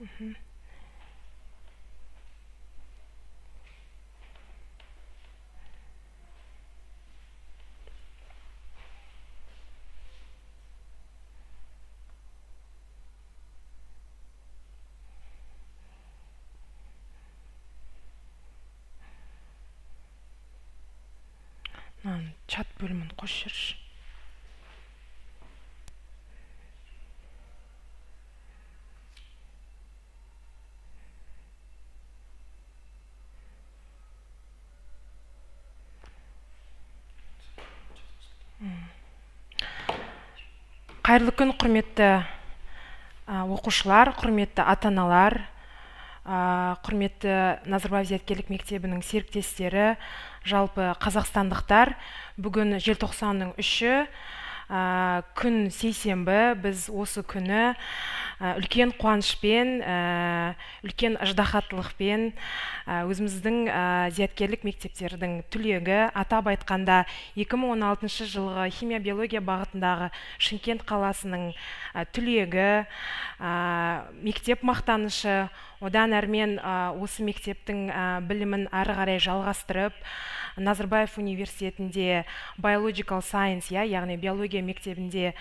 Мынаны чат бөлімін қосып жіберші. Қайырлы күн, құрметті оқушылар, құрметті ата-аналар, құрметті Назарбаев зияткерлік мектебінің серіктестері, жалпы қазақстандықтар. Бүгін желтоқсанның 3-і, күн сейсенбі. Біз осы күні үлкен қуанышпен, үлкен ыждаһаттылықпен өзіміздің зияткерлік мектептердің түлегі, атап айтқанда 2016 жылғы химия биология бағытындағы Шымкент қаласының түлегі, мектеп мақтанышы, одан әрмен осы мектептің білімін әрі қарай жалғастырып, Назарбаев университетінде Biological Science, иә, яғни биология мектебінде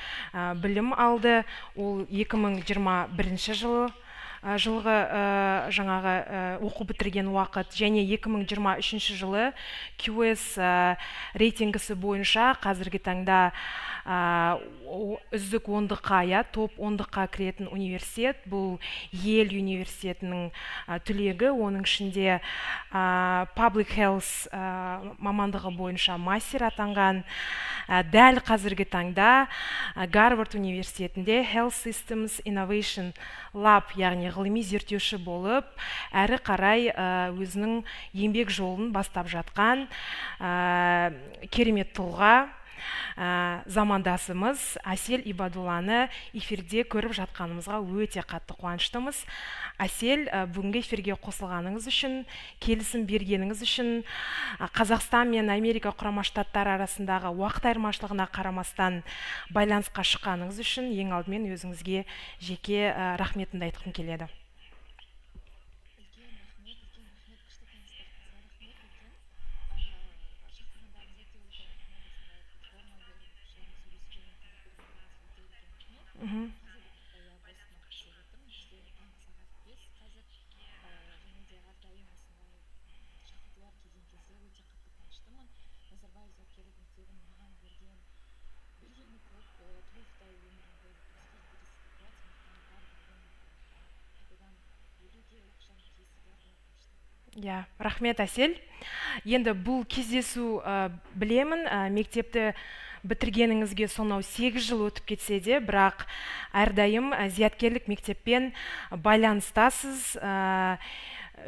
білім алды. Ол 2021 жылғы жаңағы оқу бітірген уақыт және 2023 жылы QS рейтингісі бойынша қазіргі таңда үздік ондыққа, иә, топ ондыққа кіретін университет, бұл Йель университетінің түлегі, оның ішінде Public Health мамандығы бойынша мастер атанған. Дәл қазіргі таңда Гарвард университетінде Health Systems Innovation Lab, яғни ғылыми зерттеуші болып, әрі қарай өзінің еңбек жолын бастап жатқан керемет тұлға, замандасымыз Әсел Ибадулланы эфирде көріп жатқанымызға өте қатты қуаныштымыз. Әсел, бүгінгі эфирге қосылғаныңыз үшін, келісім бергеніңіз үшін, Қазақстан мен Америка Құрама Штаттары арасындағы уақыт айырмашылығына қарамастан байланысқа шыққаныңыз үшін ең алдымен өзіңізге жеке рахметімді айтқым келеді. Үлкен рахмет, үлкен рахмет, күшті таныстырдыңыз, рахмет үлкен. Шақырғандарыңызға, өте үлкен рахмет. Осындай платформа беріп, оқушылармен сөйлесуге мүмкіндік бергендеріңізге өте үлкен рахмет. Қазір, иә, Бостоннан сөйлеп тұрмын, бізде таңғы сағат 5 қазір. Және де әрдайым осындай шақыртулар келген кезде өте қатты қуаныштымын. Назарбаев зияткерлік мектебінің маған бергені көп, толықтай өмірімді өзгертті десе де болады. Сондықтан әрдайым қайтадан беруге, оқушылармен кездесуге әрдайым қуаныштымын. Иә, рахмет, Әсел. Енді бұл кездесу, білемін, мектепті бітіргеніңізге сонау 8 жыл өтіп кетсе де, бірақ әрдайым зияткерлік мектеппен байланыстасыз,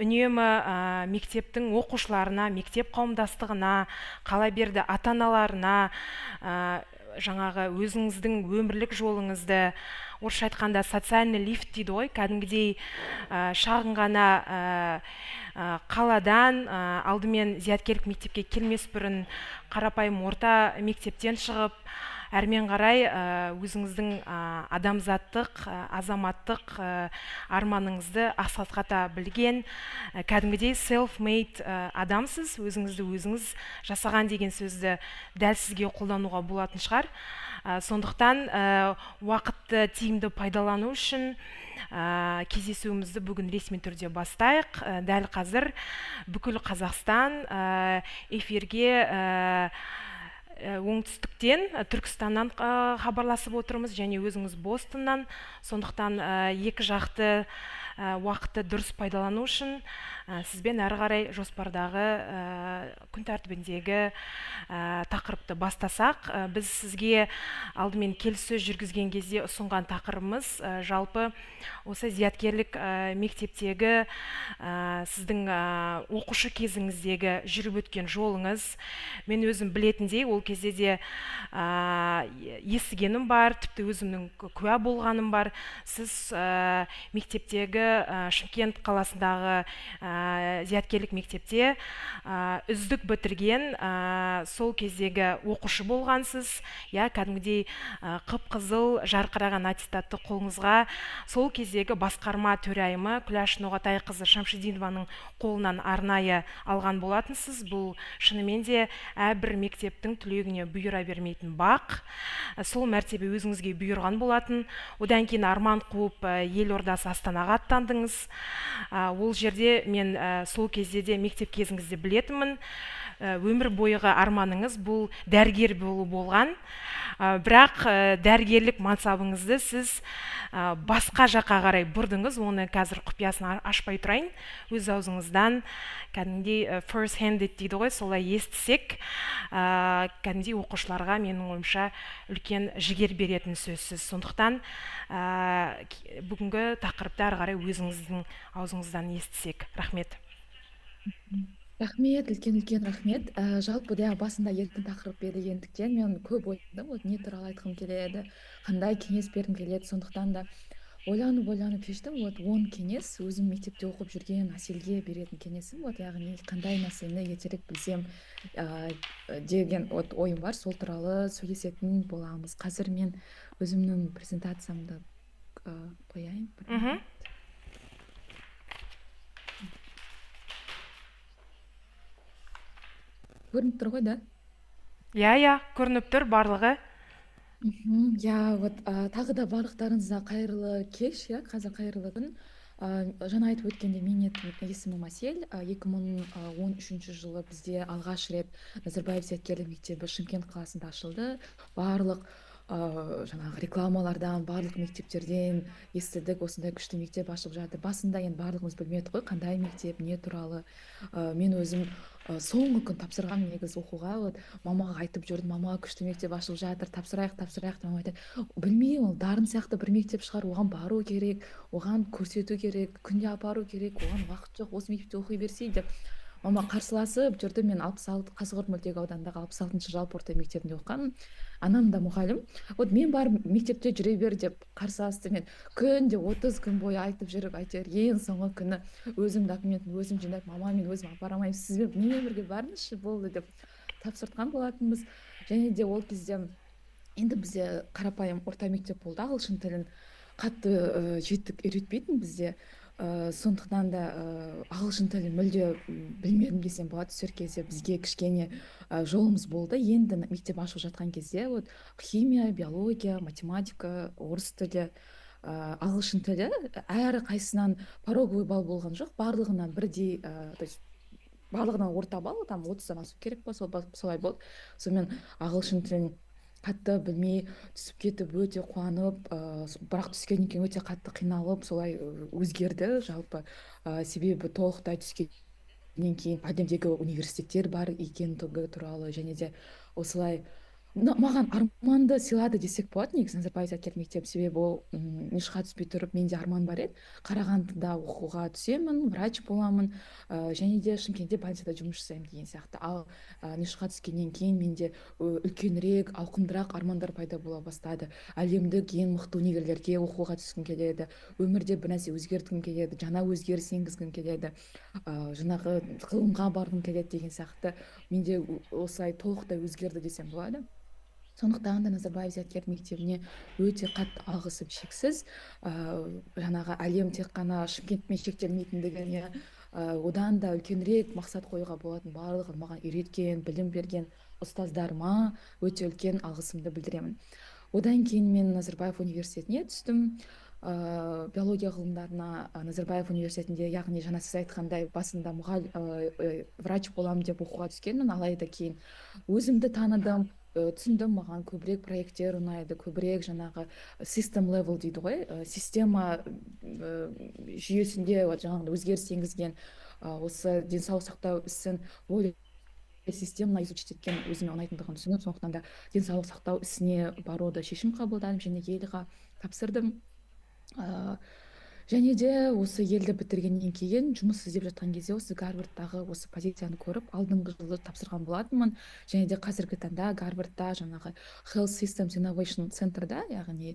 үнемі мектептің оқушыларына, мектеп қауымдастығына, қала берді ата-аналарына жаңағы өзіңіздің өмірлік жолыңызды, орысша айтқанда социальный лифт дейді ғой, кәдімгідей шағын ғана қаладан, алдымен зияткерлік мектепке келмес бұрын қарапайым орта мектептен шығып, әрмен қарай өзіңіздің адамзаттық, азаматтық арманыңызды асқақтата білген, кәдімгідей self-made адамсыз, өзіңізді өзіңіз жасаған деген сөзді дәл сізге қолдануға болатын шығар. Сондықтан уақытты тиімді пайдалану үшін кездесуімізді бүгін ресми түрде бастайық. Дәл қазір бүкіл Қазақстан эфирге оңтүстіктен, Түркістаннан хабарласып отырмыз және өзіңіз Бостоннан. Сондықтан екі жақты уақытты дұрыс пайдалану үшін сізбен әрі қарай жоспардағы күн тәртібіндегі тақырыпты бастасақ. Біз сізге алдымен келіссөз жүргізген кезде ұсынған тақырыбымыз жалпы осы зияткерлік мектептегі сіздің оқушы кезіңіздегі жүріп өткен жолыңыз. Мен өзім білетіндей, ол кезде де естігенім бар, тіпті өзімнің куә болғаным бар. Сіз мектептегі кездегі Шымкент қаласындағы зияткерлік мектепте үздік бітірген сол кездегі оқушы болғансыз. Иә, кәдімгідей қып-қызыл жарқыраған аттестатты қолыңызға сол кездегі басқарма төрайымы Күләш Ноғатайқызы Шамшидинованың қолынан арнайы алған болатынсыз. Бұл шынымен де әрбір мектептің түлегіне бұйыра бермейтін бақ. Сол мәртебе өзіңізге бұйырған болатын. Одан кейін арман қуып елордасы Астанаға аттандыңыз. Ол жерде мен сол кезде де мектеп кезіңізде білетінмін. Өмір бойғы арманыңыз бұл дәрігер болу болған. Бірақ дәрігерлік мансабыңызды сіз басқа жаққа қарай бұрдыңыз. Оны қазір құпиясын ашпай тұрайын. Өз аузыңыздан кәдімгідей first handed дейді ғой, солай естісек, кәдімгідей оқушыларға менің ойымша үлкен жігер беретін сөзсіз. Сондықтан бүгінгі тақырыпты ары қарай өзіңіздің аузыңыздан естісек. Рахмет. Рахмет, үлкен-үлкен рахмет. Жалпы да басында еркін тақырып берілгендіктен мен көп ойладым, вот не туралы айтқым келеді, қандай кеңес бергім келеді. Сондықтан да ойланып шештім, вот 10 кеңес, өзім мектепте оқып жүрген Әселге беретін кеңесім, вот яғни қандай нәрсені ертерек білсем деген вот ойым бар, сол туралы сөйлесетін боламыз. Қазір мен өзімнің презентациямды қояйын. Көрініп тұр ғой, да? Иә, көрініп тұр барлығы. Иә, вот тағы да барлықтарыңызға қайырлы кеш, иә, қазір қайырлы күн. Жаңа айтып өткенде менің есімім Әсел. 2013 жылы бізде алғаш рет Назарбаев зияткерлік мектебі Шымкент қаласында ашылды. Барлық жаңағы рекламалардан, барлық мектептерден естідік, осындай күшті мектеп ашылып жатыр. Басында енді барлығымыз білмедік қой, қандай мектеп, не туралы. Мен өзім соңғы күн тапсырғам негізі оқуға, вот мамаға айтып жүрдім, мама күшті мектеп ашылып жатыр, тапсырайық, тапсырайық. Мама айтады, білмеймін, ол Дарын сияқты бір мектеп шығар, оған бару керек, оған көрсету керек, күнде апару керек, оған уақыт жоқ, осы мектепте оқи берсей деп. Мама қарсыласып жүрді. Мен 66, Қазығұрт мөлтек ауданындағы 66-шы жалпы орта мектебінде оқығанмын. Анам да мұғалім. Вот мен барып мектепте жүре бер деп қарсыласты. Мен күнде 30 күн бойы айтып жүріп, әйтеуір ең соңғы күні өзім документін өзім жинап, мама мен өзім апара алмаймын, сізбен менімен бірге барыңызшы болды деп тапсыртқан болатынбыз. Және де ол кезде енді бізде қарапайым орта мектеп болды, ағылшын тілін қатты жетік үйретпейтін бізде. Сондықтан да ағылшын тілін мүлде білмедім десем болады. Түсер кезде бізге кішкене жолымыз болды. Енді мектеп ашылып жатқан кезде вот химия, биология, математика, орыс тілі, ағылшын тілі әр қайсынан пороговый балл болған жоқ, барлығынан бірдей, то есть барлығынан орта балл, там 30-дан асу керек па, солай болды. Сонымен ағылшын тілін қатты білмей түсіп кетіп, өте қуанып, бірақ түскеннен кейін өте қатты қиналып, солай өзгерді жалпы. Себебі толықтай түскеннен кейін әлемдегі университеттер бар екендігі туралы, және де осылай маған арманды сыйлады десек болады негізі Назарбаев зияткерлік мектебі. Себебі ол НИШ-қа түспей тұрып менде арман бар еді, Қарағандыда оқуға түсемін, врач боламын, және де Шымкентте больницада жұмыс жасаймын деген сияқты. Ал НИШ-қа түскеннен кейін менде үлкенірек, ауқымдырақ армандар пайда бола бастады. Әлемдік ең мықты универлерге оқуға түскім келеді, өмірде бір нәрсе өзгерткім келеді, жаңа өзгеріс енгізгім келеді, жаңағы ғылымға барғым келеді деген сияқты. Менде осылай толықтай өзгерді десем болады. Сондықтан да Назарбаев зияткерлік мектебіне өте қатты алғысым шексіз. Жаңағы әлем тек қана Шымкентпен шектелмейтіндігіне, одан да үлкенірек мақсат қоюға болатын барлығын маған үйреткен, білім берген ұстаздарыма өте үлкен алғысымды білдіремін. Одан кейін мен Назарбаев университетіне түстім. Биология ғылымдарына Назарбаев университетінде, яғни жаңа сіз айтқандай, басында врач боламын деп оқуға түскенмін, алайда кейін өзімді таныдым, түсіндім, маған көбірек проекттер ұнайды, көбірек жаңағы system level дейді ғой, система жүйесінде вот жаңағыдай өзгеріс енгізген, осы денсаулық сақтау ісін более системно изучить еткен өзіме ұнайтындығын түсініп, сондықтан да денсаулық сақтау ісіне баруды шешім қабылдадым және Йейлға тапсырдым. Және де осы елді бітіргеннен кейін жұмыс іздеп жатқан кезде осы Гарвардтағы осы позицияны көріп, алдыңғы жылы тапсырған болатынмын. Және де қазіргі таңда Гарвардта жаңағы Health Systems Innovation Center'да, яғни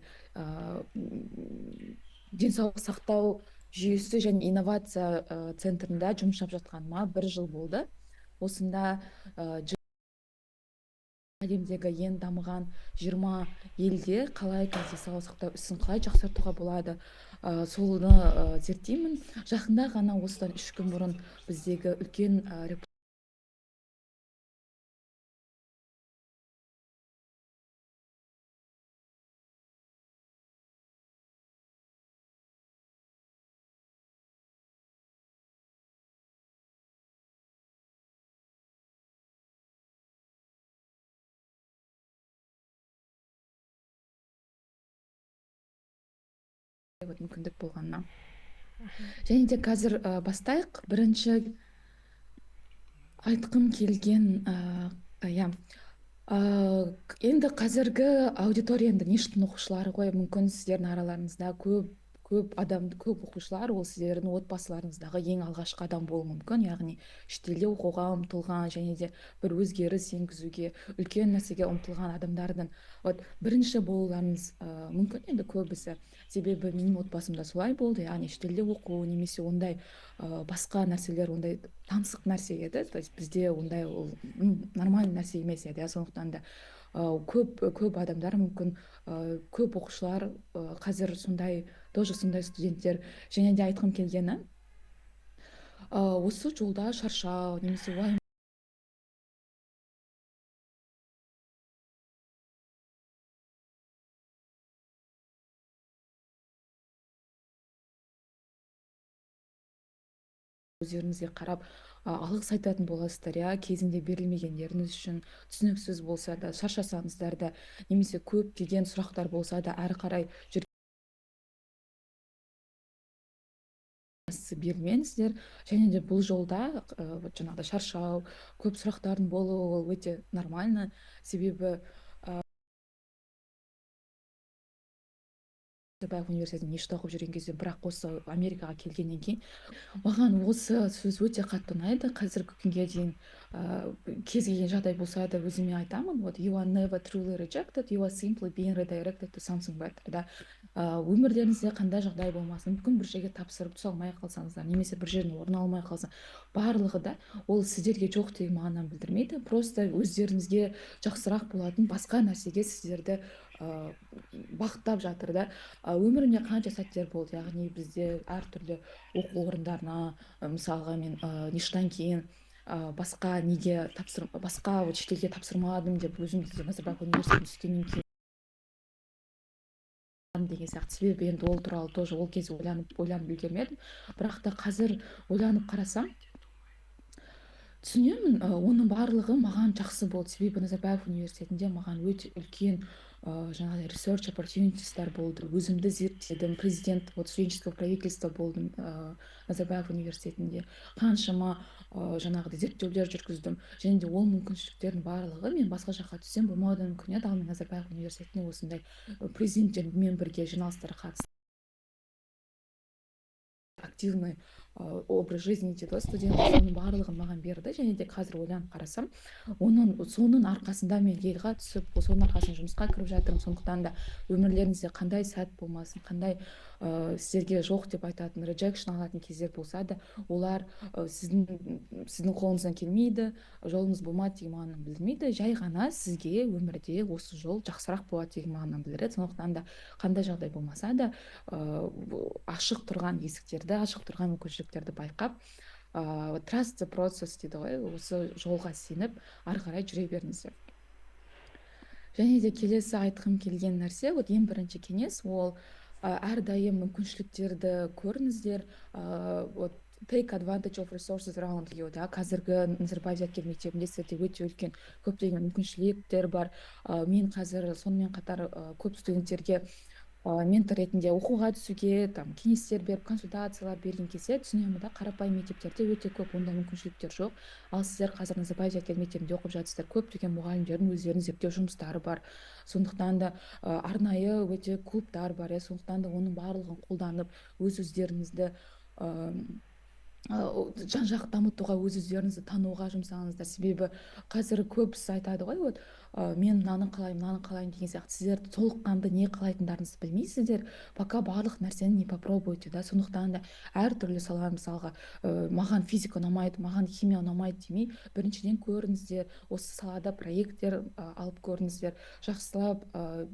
денсаулық сақтау Жүйесі және инновация центрында жұмыс жасап жатқаныма бір жыл болды. Осында әлемдегі ең дамыған 20 елде қалай денсаулық сақтау ісін қалай жақсартуға болады, соны зерттеймін. Жақында ғана, осыдан 3 күн бұрын, біздегі үлкен мүмкіндік болғанына. Және де қазір бастайық. Бірінші айтқым келген, иә, енді қазіргі аудитория, енді НИШ-тің оқушылары ғой. Мүмкін, сіздердің араларыңызда көп көп адам, көп оқушылар, ол сіздердің отбасыларыңыздағы ең алғашқы адам болуы мүмкін, яғни шетелде оқуға ұмтылған және де бір өзгеріс енгізуге, үлкен нәрсеге ұмтылған адамдардың вот бірінші болуларыңыз мүмкін енді көбісі. Себебі менің отбасымда солай болды, яғни шетелде оқу немесе ондай басқа нәрселер ондай таңсық нәрсе еді, то есть бізде ондай ол нормальный нәрсе емес еді, иә. Сондықтан да көп көп адамдар, мүмкін, көп оқушылар қазір сондай, тоже сондай студенттер. Және де айтқым келгені, осы жолда шаршау немесе уайым өздеріңізге қарап, алғыс айтатын боласыздар, иә, кезінде берілмегендеріңіз үшін. Түсініксіз болса да, шаршасаңыздар да немесе көптеген сұрақтар болса да, әрі қарай берілмеңіздер. Және де бұл жолда вот жаңағыдай шаршау, көп сұрақтардың болуы, ол өте нормально. Себебі Назарбаев университетінде, НИШ-те оқып жүрген кезде, бірақ осы Америкаға келгеннен кейін маған осы сөз өте қатты ұнайды. Қазіргі күнге дейін кез келген жағдай болса да, өзіме айтамын: вот, you are never truly rejected, you are simply being redirected to something better, да. Өмірлеріңізде қандай жағдай болмасын, мүмкін, бір жерге тапсырып түсе алмай қалсаңыздар немесе бір жерден орын алмай қалса, барлығы да ол сіздерге жоқ деген мағынаны білдірмейді. Просто өздеріңізге жақсырақ болатын басқа нәрсеге сіздерді бағыттап жатыр да. Өмірімде қанша сәттер болды, яғни бізде әртүрлі оқу орындарына, мысалға, мен НИШ-тан кейін басқа неге тапсыр, басқа вот шетелге тапсырмадым деп өзім де Назарбаев университетіне түскеннен кейін деген сияқты. Себебі енді ол туралы тоже ол кезде ойланып ойланып үлгермедім. Бірақ та қазір ойланып қарасам, түсінемін, оның барлығы маған жақсы болды. Себебі Назарбаев университетінде маған өте үлкен жаңағыдай research opportunities болды, өзімді зерттедім, президент вот студенческого правительства болдым Назарбаев университетінде, қаншама жаңағыдай зерттеулер жүргіздім. Және де ол мүмкіншіліктердің барлығы мен басқа жаққа түссем, болмауы да мүмкін еді. Ал мен Назарбаев университетіне осындай президенттермен бірге жиналыстарға қатыстым. Активный образ жизни дейді ғой студент, соның барлығын маған берді. Және де қазір ойланып қарасам, оның, соның арқасында мен Йейлға түсіп, соның арқасында жұмысқа кіріп жатырмын. Сондықтан да өмірлеріңізде қандай сәт болмасын, қандай сіздерге жоқ деп айтатын, rejection алатын кездер болса да, олар сіздің қолыңыздан келмейді, жолыңыз болмады деген мағынаны білдірмейді, жай ғана сізге өмірде осы жол жақсырақ болады деген мағынаны білдіреді. Сондықтан да қандай жағдай болмаса да, ашық тұрған есіктерді, ашық тұрған мүмкіншіліктерді байқап, trust the process дейді ғой, осы жолға сеніп, ары қарай жүре беріңіздер. Және де келесі айтқым келген нәрсе, вот ең бірінші кеңес, ол әрдайым мүмкіншіліктерді көріңіздер, вот take advantage of resources around you, да. Қазіргі Назарбаев зияткерлік мектебінде сіздерде өте үлкен көптеген мүмкіншіліктер бар. Мен қазір сонымен қатар көп студенттерге ментор ретінде оқуға түсуге там кеңестер беріп, консультациялар берген кезде түсінемін да, қарапайым мектептерде өте көп ондай мүмкіншіліктер жоқ. Ал сіздер қазір Назарбаев зияткерлік мектебінде оқып жатырсыздар, көптеген мұғалімдердің өздерінің зерттеу жұмыстары бар, сондықтан да арнайы өте клубтар бар, иә. Сондықтан да оның барлығын қолданып, өз өздеріңізді Жан жақты дамытуға, өз өздеріңізді тануға жұмсаңыздар. Себебі қазір көбісі айтады ғой, вот мен мынаны қалаймын, мынаны қалаймын деген сияқты. Сіздер толыққанды не қалайтындарыңызды білмейсіздер, пока барлық нәрсені не попробуйте, да. Сондықтан да әртүрлі сала, мысалға, маған физика ұнамайды, маған химия ұнамайды демей, біріншіден, көріңіздер, осы салада проекттер алып көріңіздер, жақсылап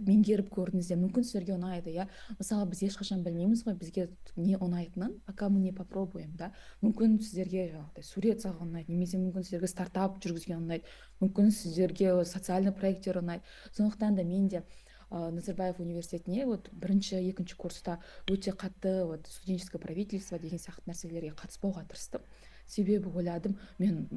меңгеріп көріңіздер, мүмкін, сіздерге ұнайды, иә. Мысалы, біз ешқашан білмейміз ғой бізге не ұнайтынын, пока мы не попробуем, да. Мүмкін, сіздерге жаңағыдай сурет салған ұнайды немесе мүмкін, сіздерге стартап жүргізген ұнайды, мүмкін, сіздерге социальный проекттер ұнайды. Сондықтан да мен де Назарбаев университетіне вот бірінші, екінші курста өте қатты вот студенческое правительство деген сияқты нәрселерге қатыспауға тырыстым. Себебі ойладым, мен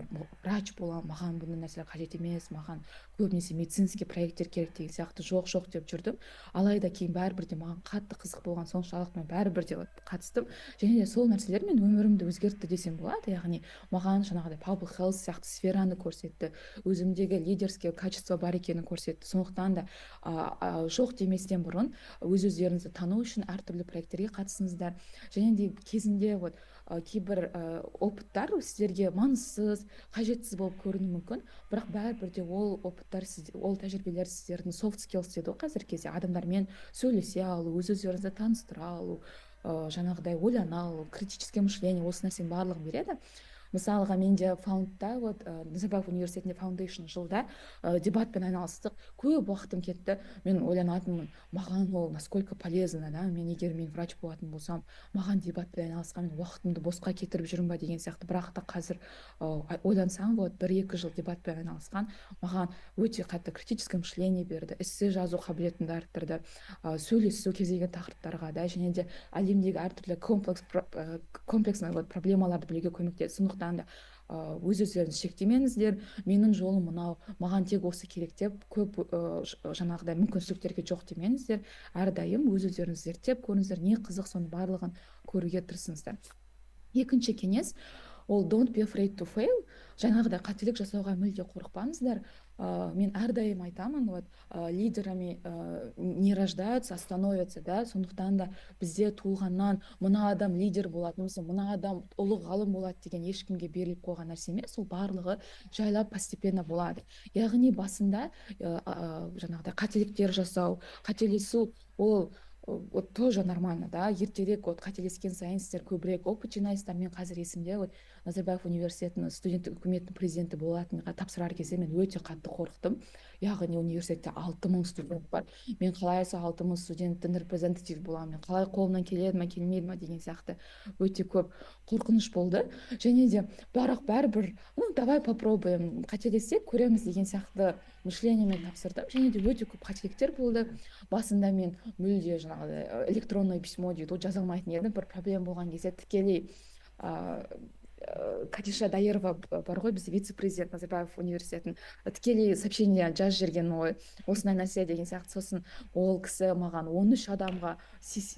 врач боламын, маған бұндай нәрселер қажет емес, маған көбінесе медицинский проекттер керек деген сияқты, жоқ, жоқ деп жүрдім. Алайда кейін бәрібір де маған қатты қызық болған соншалық, мен бәрібір де қатыстым. Және де сол нәрселер мен өмірімді өзгертті десем болады, яғни маған жаңағыдай public health сияқты сфераны көрсетті, өзімдегі лидерский качество бар екенін көрсетті. Сондықтан да жоқ деместен бұрын өз өздеріңізді тану үшін әртүрлі проекттерге қатысыңыздар. Және де кезінде вот кейбір опыттар сіздерге маңызсыз, қажетсіз болып көрінуі мүмкін, бірақ бәрібір де ол опыттар, ол тәжірибелер сіздердің soft skills дейді ғой қазіргі кезде, адамдармен сөйлесе алу, өз өздеріңізді таныстыра алу, жаңағыдай ойлана алу, критическое мышление, осы нәрсенің барлығын береді. Мысалға, менде фаундта, вот Назарбаев университетінде foundation жылда дебатпен айналыстық, көп уақытым кетті. Мен ойланатынмын, маған ол насколько полезно, да, мен егер мен врач болатын болсам, маған дебатпен айналысқан, мен уақытымды босқа кетіріп жүрмін ба деген сияқты. Бірақ та қазір ойлансам, вот 1-2 жыл дебатпен айналысқан маған өте қатты критическое мышление берді, эссе жазу қабілетімді арттырды, сөйлесу кез келген тақырыптарға да, және де әлемдегі әртүрлі комплексный вот проблемаларды білуге көмектесті. Сондықтан да өз өздеріңізді шектемеңіздер, менің жолым мынау, маған тек осы керек деп көп жаңағыдай мүмкіншіліктерге жоқ демеңіздер. Әрдайым өз өздеріңізді зерттеп көріңіздер, не қызық, соның барлығын көруге тырысыңыздар. Екінші кеңес ол don't be afraid to fail, жаңағыдай қателік жасауға мүлде қорықпаңыздар. Мен әрдайым айтамын, вот лидерами не рождаются, а становятся, да. Сондықтан да бізде туылғаннан мына адам лидер болады немесе мына адам ұлы ғалым болады деген ешкімге беріліп қойған нәрсе емес, ол барлығы жайлап, постепенно болады. Яғни басында жаңағыдай қателіктер жасау, қателесу ол вот тоже нормально, да. Ертерек вот қателескен сайын сіздер көбірек опыт жинайсыздар. Мен қазір есімде, вот Назарбаев университетінің студенттік үкіметінің президенті болатынға тапсырар кезде мен өте қатты қорықтым. Яғни университетте 6000 студент бар, мен қалай сол 6000 студенттің репрезентатив боламын, мен қалай, қолымнан келеді ма, келмейді ма деген сияқты өте көп қорқыныш болды. Және де бірақ бәрібір, ну, давай попробуем, қателессек, көреміз деген сияқты мышлениемен тапсырдым. Және де өте көп қателіктер болды. Басында мен мүлде жаңағыдай электронное письмо дейді ғой, жаза алмайтын едім. Бір проблема болған кезде тікелей Кадиша Дайырова бар ғой, бізде вице президент Назарбаев университетінің, тікелей сообщение жазып жіберген ғой, осындай нәрсе деген сияқты. Сосын ол кісі маған 13 адамға,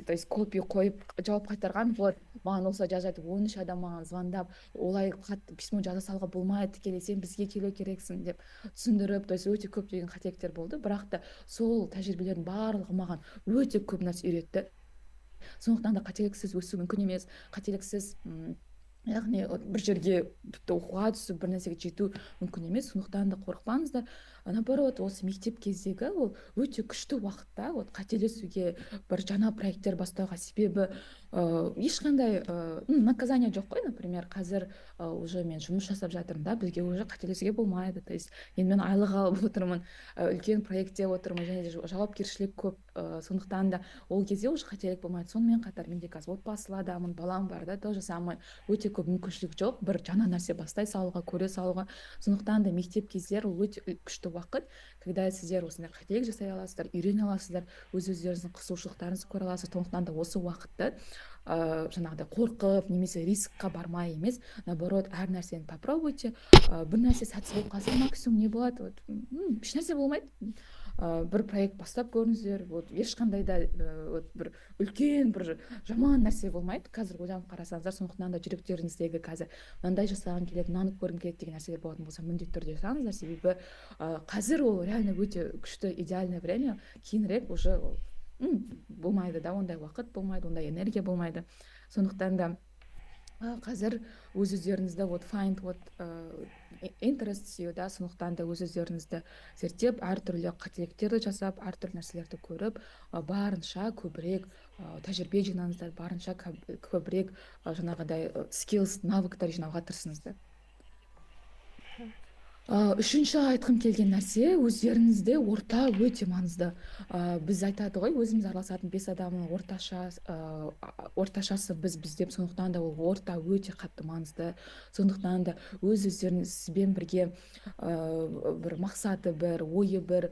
то есть копия қойып, жауап қайтарған. Вот маған осылай жазып жатып, 13 адам маған звондап, олай хат, письмо жаза салуға болмайды, тікелей сен бізге келу керексің деп түсіндіріп. То есть өте көптеген қателіктер болды, бірақ та сол тәжірибелердің барлығы маған өте көп нәрсе үйретті. Сондықтан да қателіксіз өсу мүмкін емес, қателіксіз, яғни бір жерге тіпті оқуға түсіп, бір нәрсеге жету мүмкін емес. Сондықтан да қорықпаңыздар, наоборот, осы мектеп кездегі ол өте күшті уақытта вот қателесуге, бір жаңа проекттер бастауға. Себебі ешқандай наказание жоқ қой. Например, қазір уже мен жұмыс жасап жатырмын да, бізге уже қателесуге болмайды. То есть енді мен айлық алып отырмын, үлкен проектте отырмын және де жауапкершілік көп. Сондықтан да ол кезде уже қателік болмайды. Сонымен қатар менде қазір отбасылы адаммын, балам бар да, то же самое, өте көп мүмкіншілік жоқ бір жаңа нәрсе бастай салуға, көре салуға. Сондықтан да мектеп кездері ол өте күшті уақыт, когда сіздер осындай қателік жасай аласыздар, үйрене аласыздар, өз өздеріңіздің қызығушылықтарыңызды көре аласыздар. Сондықтан да осы уақытты жаңағыдай қорқып немесе рискқа бармай емес, наоборот, әр нәрсені попробуйте. Бір нәрсе сәтсіз болып қалса, максимум не болады? Вот ешнәрсе болмайды. Бір проект бастап көріңіздер, вот ешқандай да вот бір үлкен бір жаман нәрсе болмайды қазір ойланып қарасаңыздар. Сондықтан да жүректеріңіздегі қазір мынандай жасағым келеді, мынаны көргім келеді деген нәрселер болатын болса, міндетті түрде жасаңыздар. Себебі қазір ол реально өте күшті, идеальное время. Кейінірек уже ол болмайды да, ондай уақыт болмайды, ондай энергия болмайды. Сондықтан да Қазір өз өздеріңізді вот find what interests you да. Сондықтан да өз өздеріңізді зерттеп, әртүрлі қателіктерді жасап, әртүрлі нәрселерді көріп, барынша көбірек тәжірибе жинаңыздар, барынша көбірек жаңағыдай skills, навыктар жинауға тырысыңыздар. Үшінші айтқым келген нәрсе: өздеріңізде орта өте маңызды. Біз айтады ғой, өзіміз араласатын бес адамның орташасы біз деп. Сондықтан да ол орта өте қатты маңызды. Сондықтан да өз өздеріңізбен бірге бір мақсаты бір, ойы бір,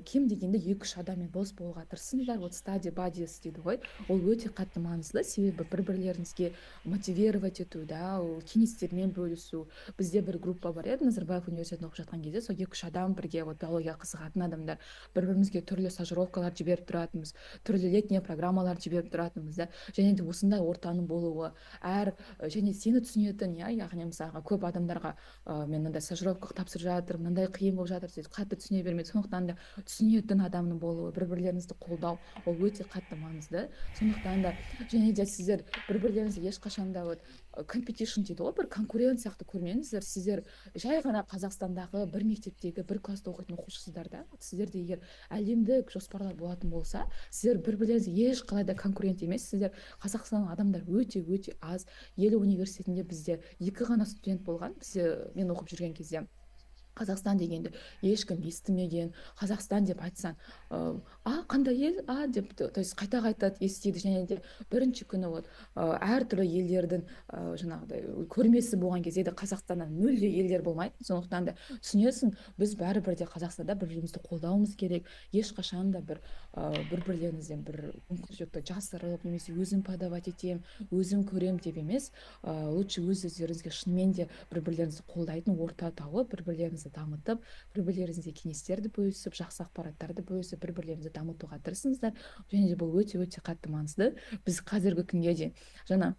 кем дегенде екі үш адаммен дос болуға тырысыңыздар. Вот study buddies дейді ғой, ол өте қатты маңызды, себебі бір бірлеріңізге мотивировать ету да, ол кеңестермен бөлісу. Бізде бір группа бар еді Назарбаев университетінде оқып жатқан кезде. Сол екі үш адам бірге, вот биологияға қызығатын адамдар, бір бірімізге түрлі стажировкалар жіберіп тұратынбыз, түрлі летний программалар жіберіп тұратынбыз да. Және де осындай ортаның болуы әр және сені түсінетін, иә. Яғни мысалға, көп адамдарға мен мынандай стажировка тапсырып жатырмын, мынандай қиын болып жатыр дейді, қатты түсіне бермейді. Сондықтан да түсінетін адамның болуы, бір бірлеріңізді қолдау, ол өте қатты маңызды. Сондықтан да және де сіздер бір бірлеріңізді ешқашан да вот competition дейді ғой, бір конкурент сияқты көрмеңіздер. Сіздер жай ғана Қазақстандағы бір мектептегі бір класста оқитын оқушысыздар да. Сіздерде егер әлемдік жоспарлар болатын болса, сіздер бір бірлеріңізге ешқалай да конкурент емессіздер. Қазақстанның адамдар өте өте аз. Йель университетінде бізде екі ғана студент болған. Бізде, мен оқып жүрген кезде, Қазақстан дегенді ешкім естімеген. Қазақстан деп айтсаң, «А, қандай ел, а?» деп, то есть қайта қайта естиді. Және де бірінші күні вот әртүрлі елдердің жаңағыдай көрмесі болған кезде де Қазақстаннан мүлде елдер болмайды. Сондықтан да түсінесің, біз бәрібір де Қазақстанда бір бірімізді қолдауымыз керек. Ешқашан да бір бірлеріңізден бір мүмкіншілікті жасырып немесе өзім подавать етемін, өзім көрем деп емес, лучше өз өздеріңізге шынымен де бір бірлеріңізді қолдайтын орта тауып, бір бірлеріңізді дамытып, бір бірлеріңізге кеңестерді бөлісіп, жақсы ақпараттарды бөлісіп, бір бірлеріңізді дамытуға тырысыңыздар. Және де бұл өте өте қатты маңызды. Біз қазіргі күнге дейін, жаңа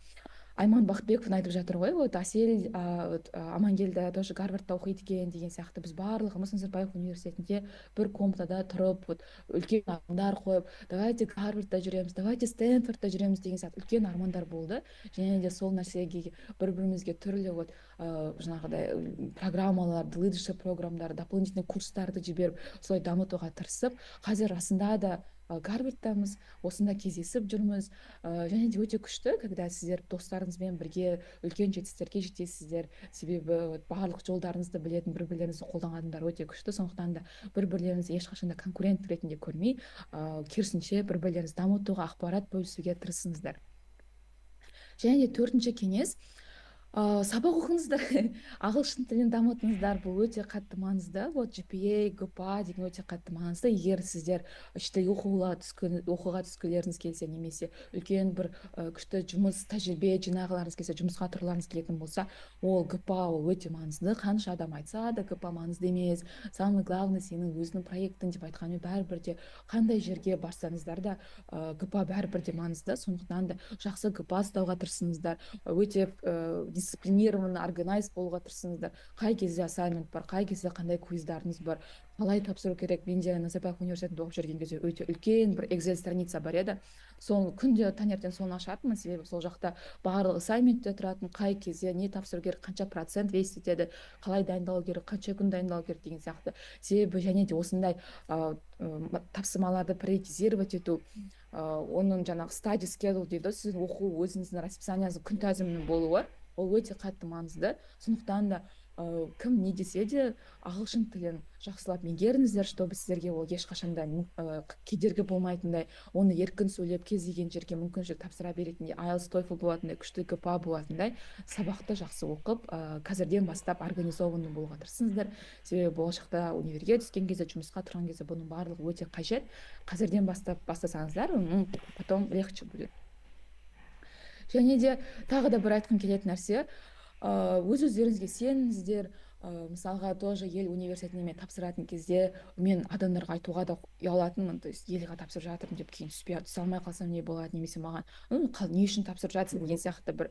Айман Бақытбековна айтып жатыр ғой, вот Әсел, вот Амангелді тоже Гарвардта оқиды екен деген сияқты. Біз барлығымыз Назарбаев университетінде бір комнатада тұрып, вот үлкен армандар қойып, давайте Гарвардта жүреміз, давайте Стэнфордта жүреміз деген сияқты үлкен армандар болды. Және де сол нәрсеге бір бірімізге түрлі вот жаңағыдай программаларды, leadership программдарды, дополнительный курстарды жіберіп, солай дамытуға тырысып, қазір расында да Гарвардтамыз, осында кездесіп жүрміз. Және де өте күшті, когда сіздер достарыңызбен бірге үлкен жетістіктерге жетесіздер, себебі вот барлық жолдарыңызды білетін, бір бірлеріңізді қолдаған адамдар өте күшті. Сондықтан да бір бірлеріңізді ешқашан да конкурент ретінде көрмей, керісінше бір бірлеріңізді дамытуға, ақпарат бөлісуге тырысыңыздар. Және де төртінші кеңес: сабақ оқыңыздар, ағылшын тілін дамытыңыздар. Бұл өте қатты маңызды. Вот GPA, GPA деген өте қатты маңызды. Егер сіздер шетелге оқуға түскілеріңіз келсе немесе үлкен бір күшті жұмыс тәжірибе жинағыларыңыз келсе, жұмысқа тұрғыларыңыз келетін болса, ол GPA, ол өте маңызды. Қанша адам айтса да, GPA маңызды емес, самый главный сенің өзіңнің проектің деп айтқанмен, бәрібір де қандай жерге барсаңыздар да, GPA бәрібір де маңызды. Сондықтан да жақсы GPA ұстауға тырысыңыздар, өте дисциплинированный, organized болуға тырысыңыздар. Қай кезде assignment бар, қай кезде қандай квиздарыңыз бар, қалай тапсыру керек. Менде Назарбаев университетінде оқып жүрген кезде өте үлкен бір Excel страница бар еді. Соны күнде таңертең соны ашатынмын, себебі сол жақта барлық assignment те тұратын: қай кезде не тапсыру керек, қанша процент весить етеді, қалай дайындалу керек, қанша күн дайындалу керек деген сияқты. Себебі және де осындай тапсырмаларды приоритизировать ету, оның жаңағы study schedule дейді ғой, сіздің оқу өзіңіздің расписанияңыз, күн тәртібінің болуы, ол өте қатты маңызды. Сондықтан да кім не десе де, ағылшын тілін жақсылап меңгеріңіздер, чтобы сіздерге ол ешқашан да кедергі болмайтындай, оны еркін сөйлеп, кез келген жерге мүмкіншілік тапсыра беретіндей, IELTS, TOEFL болатындай, күшті GPA болатындай, сабақты жақсы оқып, қазірден бастап организованный болуға тырысыңыздар. Себебі болашақта универге түскен кезде, жұмысқа тұрған кезде бұның барлығы өте қажет. Қазірден бастап бастасаңыздар, потом легче будет. Және де тағы да бір айтқым келетін нәрсе: өз өздеріңізге сеніңіздер. Мысалға, тоже Йель университетіне мен тапсыратын кезде мен адамдарға айтуға да ұялатынмын, то есть Йельға тапсырып жатырмын деп, кейін түсе алмай қалсам не болады, немесе маған не үшін тапсырып жатырсың деген сияқты бір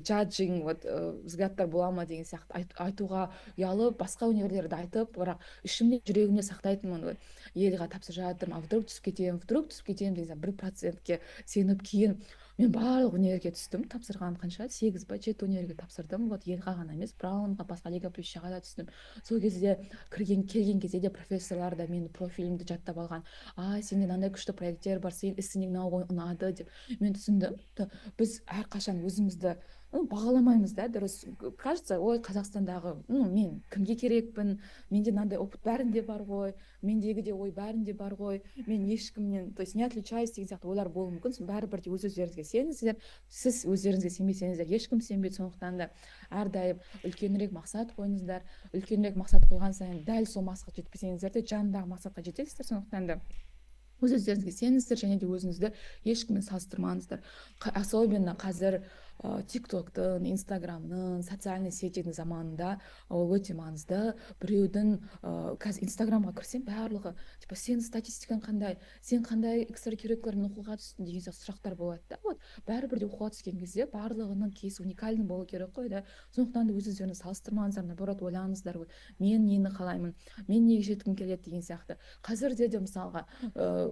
judging вот взглядтар бола ма деген сияқты айтуға ұялып, басқа универлерді айтып, бірақ ішімде, жүрегімде сақтайтынмын: вот Йельға тапсырып жатырмын, а вдруг түсіп кетемін, вдруг түсіп кетемін деген сияқты, 1%-ке сеніп, кейін Мен барлық универге түстім, тапсырған қанша, сегіз ба, жеті универге тапсырдым. Вот, Йельға ғана емес, Браунға, басқа Лига Плющаға да түстім. Сол кезде кірген, келген кезде де профессорлар да менің профилімді жаттап алған: «А, сенде мынандай күшті проекттер бар, сенің ісіңе мынау ұнады», — деп. Мен түсіндім, біз әрқашан өзімізді, ну, бағаламаймыз да дұрыс. Кажется, ой, Қазақстандағы, ну, мен кімге керекпін, менде мынандай опыт бәрінде бар ғой, мендегі де ой бәрінде бар ғой, мен ешкімнен, то есть, не отличаюсь деген сияқты ойлар болуы мүмкін. Бәрібір де өз өздеріңізге сеніңіздер. Сіз өздеріңізге сенбесеңіздер, ешкім сенбейді. Сондықтан да әрдайым үлкенірек мақсат қойыңыздар. Үлкенірек мақсат қойған сайын дәл сол мақсатқа жетпесеңіздер де, жанындағы мақсатқа жетесіздер. Сондықтан да өз өздеріңізге сеніңіздер және де өзіңізді ешкіммен салыстырмаңыздар. Особенно қазір Тик Токтың, Инстаграмның, социальный сетьдің заманында ол өте маңызды. Біреудің қазір Инстаграмға кірсем, барлығы типа: «Сенің статистикаң қандай, сен қандай экстракуррикулярмен оқуға түстің?» — деген сияқты сұрақтар болады да. Вот, бәрібір де оқуға түскен кезде барлығының кейсі уникальный болу керек қой да. Сондықтан да өз өздеріңізді салыстырмаңыздар, наоборот, ойланыңыздар: вот, мен нені қалаймын, мен неге жеткім келеді деген сияқты. Қазірде де, мысалға,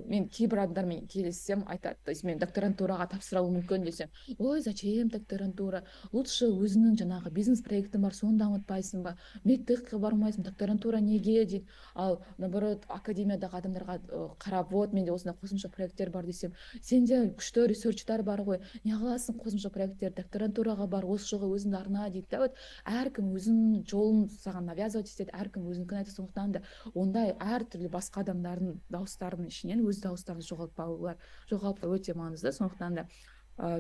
мен кейбір адамдармен кездессем, айтады, то есть мен докторантураға тапсыруым мүмкін десем: «Ой, зачем докторантура, лучше өзіңнің жаңағы бизнес проектің бар, соны дамытпайсың ба, медтехке бармайсың, докторантура неге?» — дейді. Ал наоборот, академиядағы адамдарға қарап, вот, менде осындай қосымша проекттер бар десем: «Сенде күшті ресерчтар бар ғой, не қыласың қосымша проекттер, докторантураға бар, осы жылға өзіңді арна», — дейді да. Вот, әркім өзінің жолын саған навязывать етеді, әркім өзінікін айтады. Сондықтан да ондай әртүрлі басқа адамдардың дауыстарының ішінен өз дауыстарыңызды жоғалтпау өте маңызды. Сондықтан да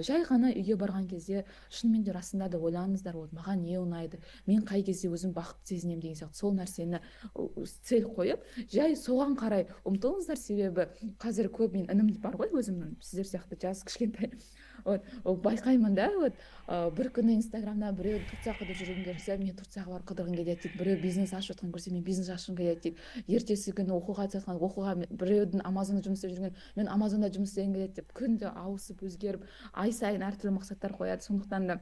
жай ғана үйге барған кезде шынымен де, расында да ойланыңыздар: вот, маған не ұнайды, мен қай кезде өзім бақытты сезінемін деген сияқты. Сол нәрсені цель қойып, жай соған қарай ұмтылыңыздар. Себебі қазір көп, мен інім бар ғой өзімнің, сіздер сияқты жас, кішкентай. Вот, байқаймын да, вот, бір күні Инстаграмда біреу Турцияға қыдырып жүргенін көрсе, «Мен Турцияға барып қыдырғым келеді» дейді. Біреу бизнес ашып жатқанын көрсе, «Мен бизнес ашқым келеді» дейді. Ертесі күні оқуға түсіп жатқан, оқуға, біреудің Амазонда жұмыс істеп жүрген, «Мен Амазонда жұмыс істегім келеді» деп, күнде ауысып, өзгеріп, ай сайын әртүрлі мақсаттар қояды. Сондықтан да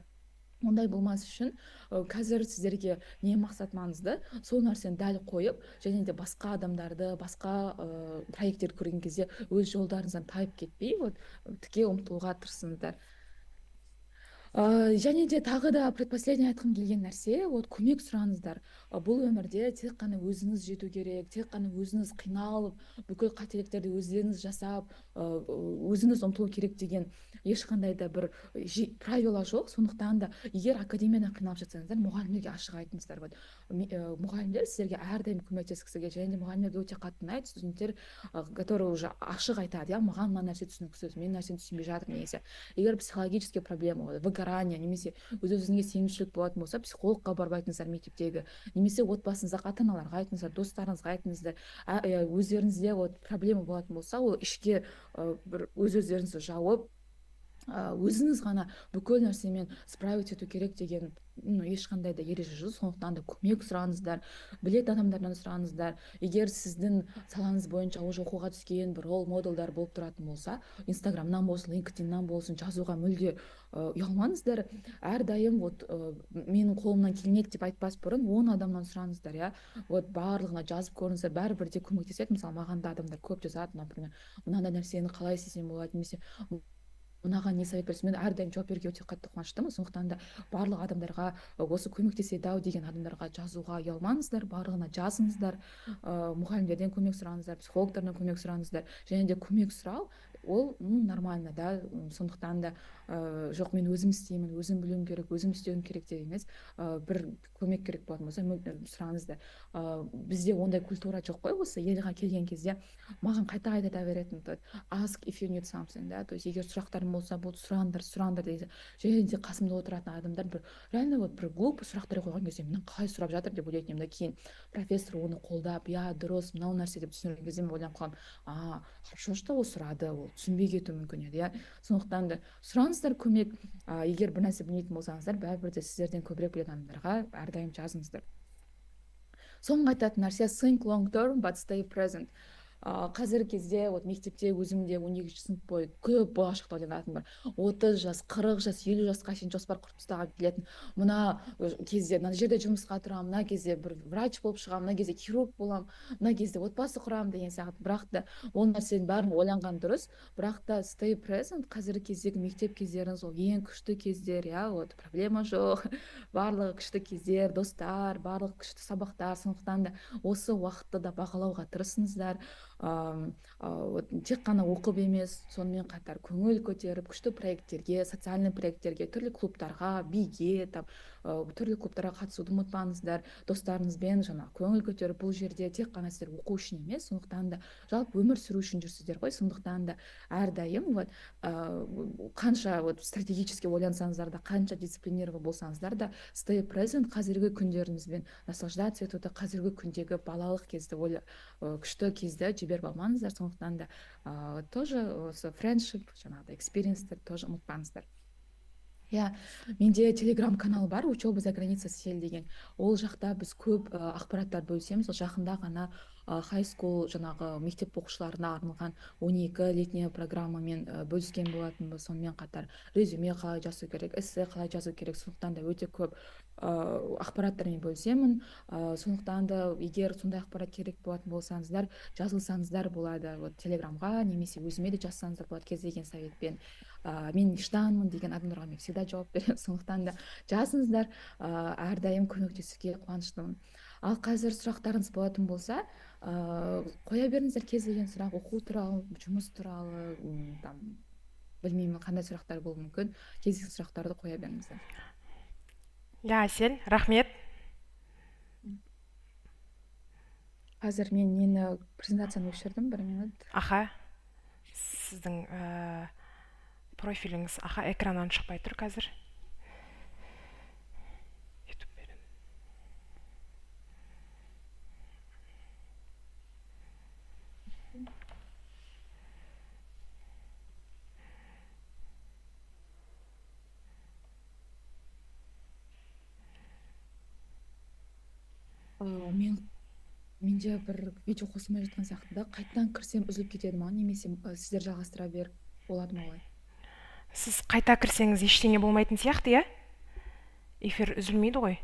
ондай болмас үшін қазір сіздерге не мақсат маңызды, сол нәрсені дәл қойып, және де басқа адамдарды, басқа проекттерді көрген кезде өз жолдарыңыздан тайып кетпей, вот, тіке ұмтылуға тырысыңыздар. Және де тағы да предпоследний айтқым келген нәрсе: вот, көмек сұраңыздар. Бұл өмірде тек қана өзіңіз жету керек, тек қана өзіңіз қиналып, бүкіл қателіктерді өздеріңіз жасап, өзіңіз ұмтылу керек деген ешқандай да бір правила жоқ. Сондықтан да егер академиядан қиналып жатсаңыздар, мұғалімдерге ашық айтыңыздар. Вот, мұғалімдер сіздерге әрдайым көмектескісі келеді және де мұғалімдерге өте қатты ұнайды студенттер, которые уже ашық айтады, иә, «Маған мына нәрсе түсініксіз, мен мына нәрсені түсінбей жатырмын» деген сияқты. Егер психологический проблема болады, выгорание немесе өз өзіңізге сенімсіздік болатын болса, психологқа барып айтыңыздар мектептегі немесе отбасыңыздағы ата аналарға айтыңыздар, достарыңызға айтыңыздар. Өздеріңізде вот проблема болатын болса, ол ішке бір өз өздеріңізді жауып, өзіңіз ғана бүкіл нәрсемен справиться ету керек деген, ну, ешқандай да ереже жоқ. Сондықтан да көмек сұраңыздар, білетін адамдардан сұраңыздар. Егер сіздің салаңыз бойынша уже оқуға түскен бір роль модельдар болып тұратын болса, Инстаграмнан болсын, Линкединнан болсын, жазуға мүлде ұялмаңыздар. Әрдайым, вот, «Менің қолымнан келмейді» деп айтпас бұрын 10 адамнан сұраңыздар, иә. Вот, барлығына жазып көріңіздер, бәрібір де көмектеседі. Мысалы, маған да адамдар көп жазады, например, «Мынандай нәрсені қалай істесем болады?» немесе «Мынаған не совет бересіз?» Мен әрдайым жауап беруге өте қатты қуаныштымын. Сондықтан да барлық адамдарға, осы көмектеседі ау деген адамдарға жазуға ұялмаңыздар, барлығына жазыңыздар. Мұғалімдерден көмек сұраңыздар, психологтардан көмек сұраңыздар. Және де көмек сұрау ол, ну, нормально да. Сондықтан да жоқ, мен өзім істеймін, өзім білуім керек, өзім істеуім керек деп емес, бір көмек керек болатын болса, сұраңыздар. Бізде ондай культура жоқ қой. Осы елге келген кезде маған қайта қайта айта беретін: «Ask if you need something», да, то есть егер сұрақтарың болса болды, сұраңдар, сұраңдар деген. Және де қасымда отыратын адамдар бір реально, вот, бір глупый сұрақтар қойған кезде, мына қалай сұрап жатыр деп ойлайтын едім да. Кейін профессор оны қолдап, иә, дұрыс мынау нәрсе деп түсіндірген кезде, мен ойланып қаламын: а, хорошо, что ол сұрады, ол түсінбей кетуі мүмкін еді, иә. Сондықтан да сұраңыздар көмек. Егер бір нәрсе білмейтін болсаңыздар, бәрібір де сіздерден көбірек білетін адамдарға әрдайым жазыңыздар. Соңғы айтатын нәрсе: think long term, but stay present. Қазіргі кезде вот мектепте өзім де 12 сынып бойы көп болашақты ойланатынмын, бір 30 жас, 40 жас, 50 жасқа шейін жоспар құрып тастағым келетін. Мына кезде мына жерде жұмысқа тұрамын, мына кезде бір врач болып шығамын, мына кезде хирург боламын, мына кезде отбасы құрамын деген сияқты. Бірақ та ол нәрсенің бәрін ойланған дұрыс, бірақ та stay present. Қазіргі кездегі мектеп кездеріңіз ол ең күшті кездер, иә. Вот проблема жоқ, барлығы күшті кездер, достар, барлығы күшті сабақтар. Сондықтан да осы уақытты да бағалауға тырысыңыздар. Вот тек қана оқып емес, сонымен қатар көңіл көтеріп, күшті проекттерге, социальный проекттерге, түрлі клубтарға, биге, там түрлі клубтарға қатысуды ұмытпаңыздар. Достарыңызбен жаңағы көңіл көтеріп, бұл жерде тек қана сіздер оқу үшін емес, сондықтан да жалпы өмір сүру үшін жүрсіздер ғой. Сондықтан да әрдайым вот қанша вот стратегически ойлансаңыздар да, қанша дисциплинирован болсаңыздар да, stay present, қазіргі күндеріңізбен наслаждаться етуді, қазіргі күндегі балалық кезді, күшті кезді жіберіп алмаңыздар. Сондықтан да тоже осы friendship, жаңағыдай experience тер тоже ұмытпаңыздар, иә. Менде телеграм канал бар, «Учеба за границей Сель» деген. Ол жақта біз көп ақпараттар бөлісеміз. Ол жақында ғана high school, жаңағы мектеп оқушыларына арналған 12 летняя программамен бөліскен болатынбыз. Сонымен қатар резюме қалай жазу керек, эссе қалай жазу керек. Сондықтан да өте көп ақпараттармен бөлісемін. Сондықтан да егер сондай ақпарат керек болатын болсаңыздар, жазылсаңыздар болады вот телеграмға немесе өзіме де жазсаңыздар болады. Кез келген советпен мен іштанмын деген адамдарға мен всегда жауап беремін. Сондықтан да жазыңыздар, әрдайым көмектесуге қуаныштымын. Ал қазір сұрақтарыңыз болатын болса, қоя беріңіздер. Кез келген сұрақ, оқу туралы, жұмыс туралы, там білмеймін, қандай сұрақтар болуы мүмкін, кез келген сұрақтарды қоя беріңіздер. Иә, Әсел, рахмет. Қазір мен нені, презентацияны өшірдім, бір минут. Аха, сіздің профиліңіз, аха, экраннан шықпай тұр қазір. Ютуб беремін. Менде бір видео қосылмай жатқан сияқты да. Қайтадан кірсем, үзіліп кетеді ма немесе сіздер жалғастыра беріп болады ма олай? Сіз қайта кірсеңіз, ештеңе болмайтын сияқты, иә? Эфир үзілмейді ғой.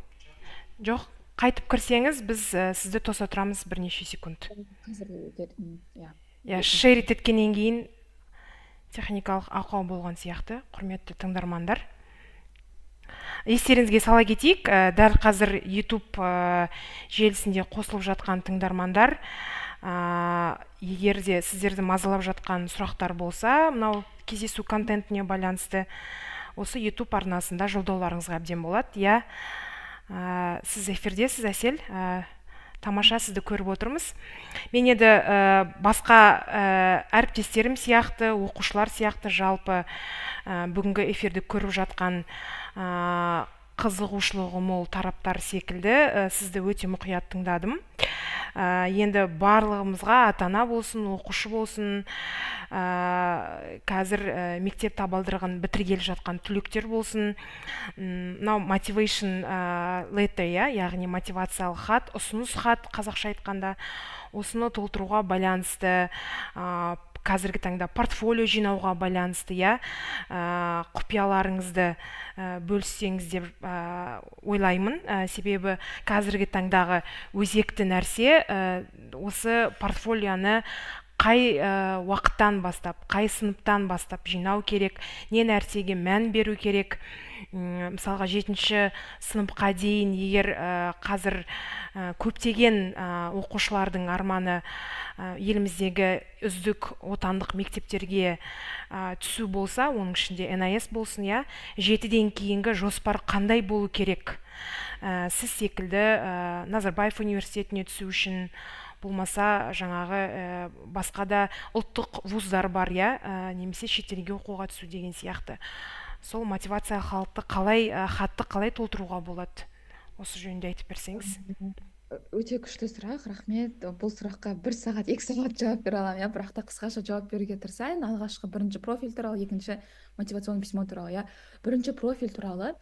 Жоқ, қайтып кірсеңіз, біз сізді тоса тұрамыз бірнеше секунд. Қазір, иә. Иә, шерить еткеннен кейін техникалық ақау болған сияқты. Құрметті тыңдармандар, естеріңізге сала кетейік, дәл қазір YouTube желісінде қосылып жатқан тыңдармандар, егер де сіздерді мазалап жатқан сұрақтар болса, мынау кездесу контентіне байланысты, осы YouTube арнасында жолдауларыңызға әбден болады, иә. Сіз эфирдесіз, Әсел. Тамаша, сізді көріп отырмыз. Мен енді басқа әріптестерім сияқты, оқушылар сияқты, жалпы бүгінгі эфирді көріп жатқан қызығушылығы мол тараптар секілді, сізді өте мұқият тыңдадым. Енді барлығымызға, ата ана болсын, оқушы болсын, қазір мектеп табалдырығын бітіргелі жатқан түлектер болсын, мынау motivation letter, иә, яғни мотивациялық хат, ұсыныс хат қазақша айтқанда, осыны толтыруға байланысты, қазіргі таңда портфолио жинауға байланысты, иә, құпияларыңызды бөліссеңіз деп ойлаймын. Себебі қазіргі таңдағы өзекті нәрсе осы портфолионы қай уақыттан бастап, қай сыныптан бастап жинау керек, не нәрсеге мән беру керек. Мысалға, жетінші сыныпқа дейін егер қазір көптеген оқушылардың арманы еліміздегі үздік отандық мектептерге түсу болса, оның ішінде НАС болсын, иә, жетіден кейінгі жоспар қандай болу керек? Сіз секілді Назарбаев университетіне түсу үшін, болмаса жаңағы басқа да ұлттық вуздар бар, иә, немесе шетелге оқуға түсу деген сияқты, сол мотивация халықты қалай, хатты қалай толтыруға болады, осы жөнінде айтып берсеңіз. Өте күшті сұрақ, рахмет. Бұл сұраққа бір сағат, 2 сағат жауап бере аламын, иә, бірақ та қысқаша жауап беруге тырысайын. Алғашқы, бірінші профиль туралы, екінші мотивационный письмо туралы, иә. Бірінші профиль туралы.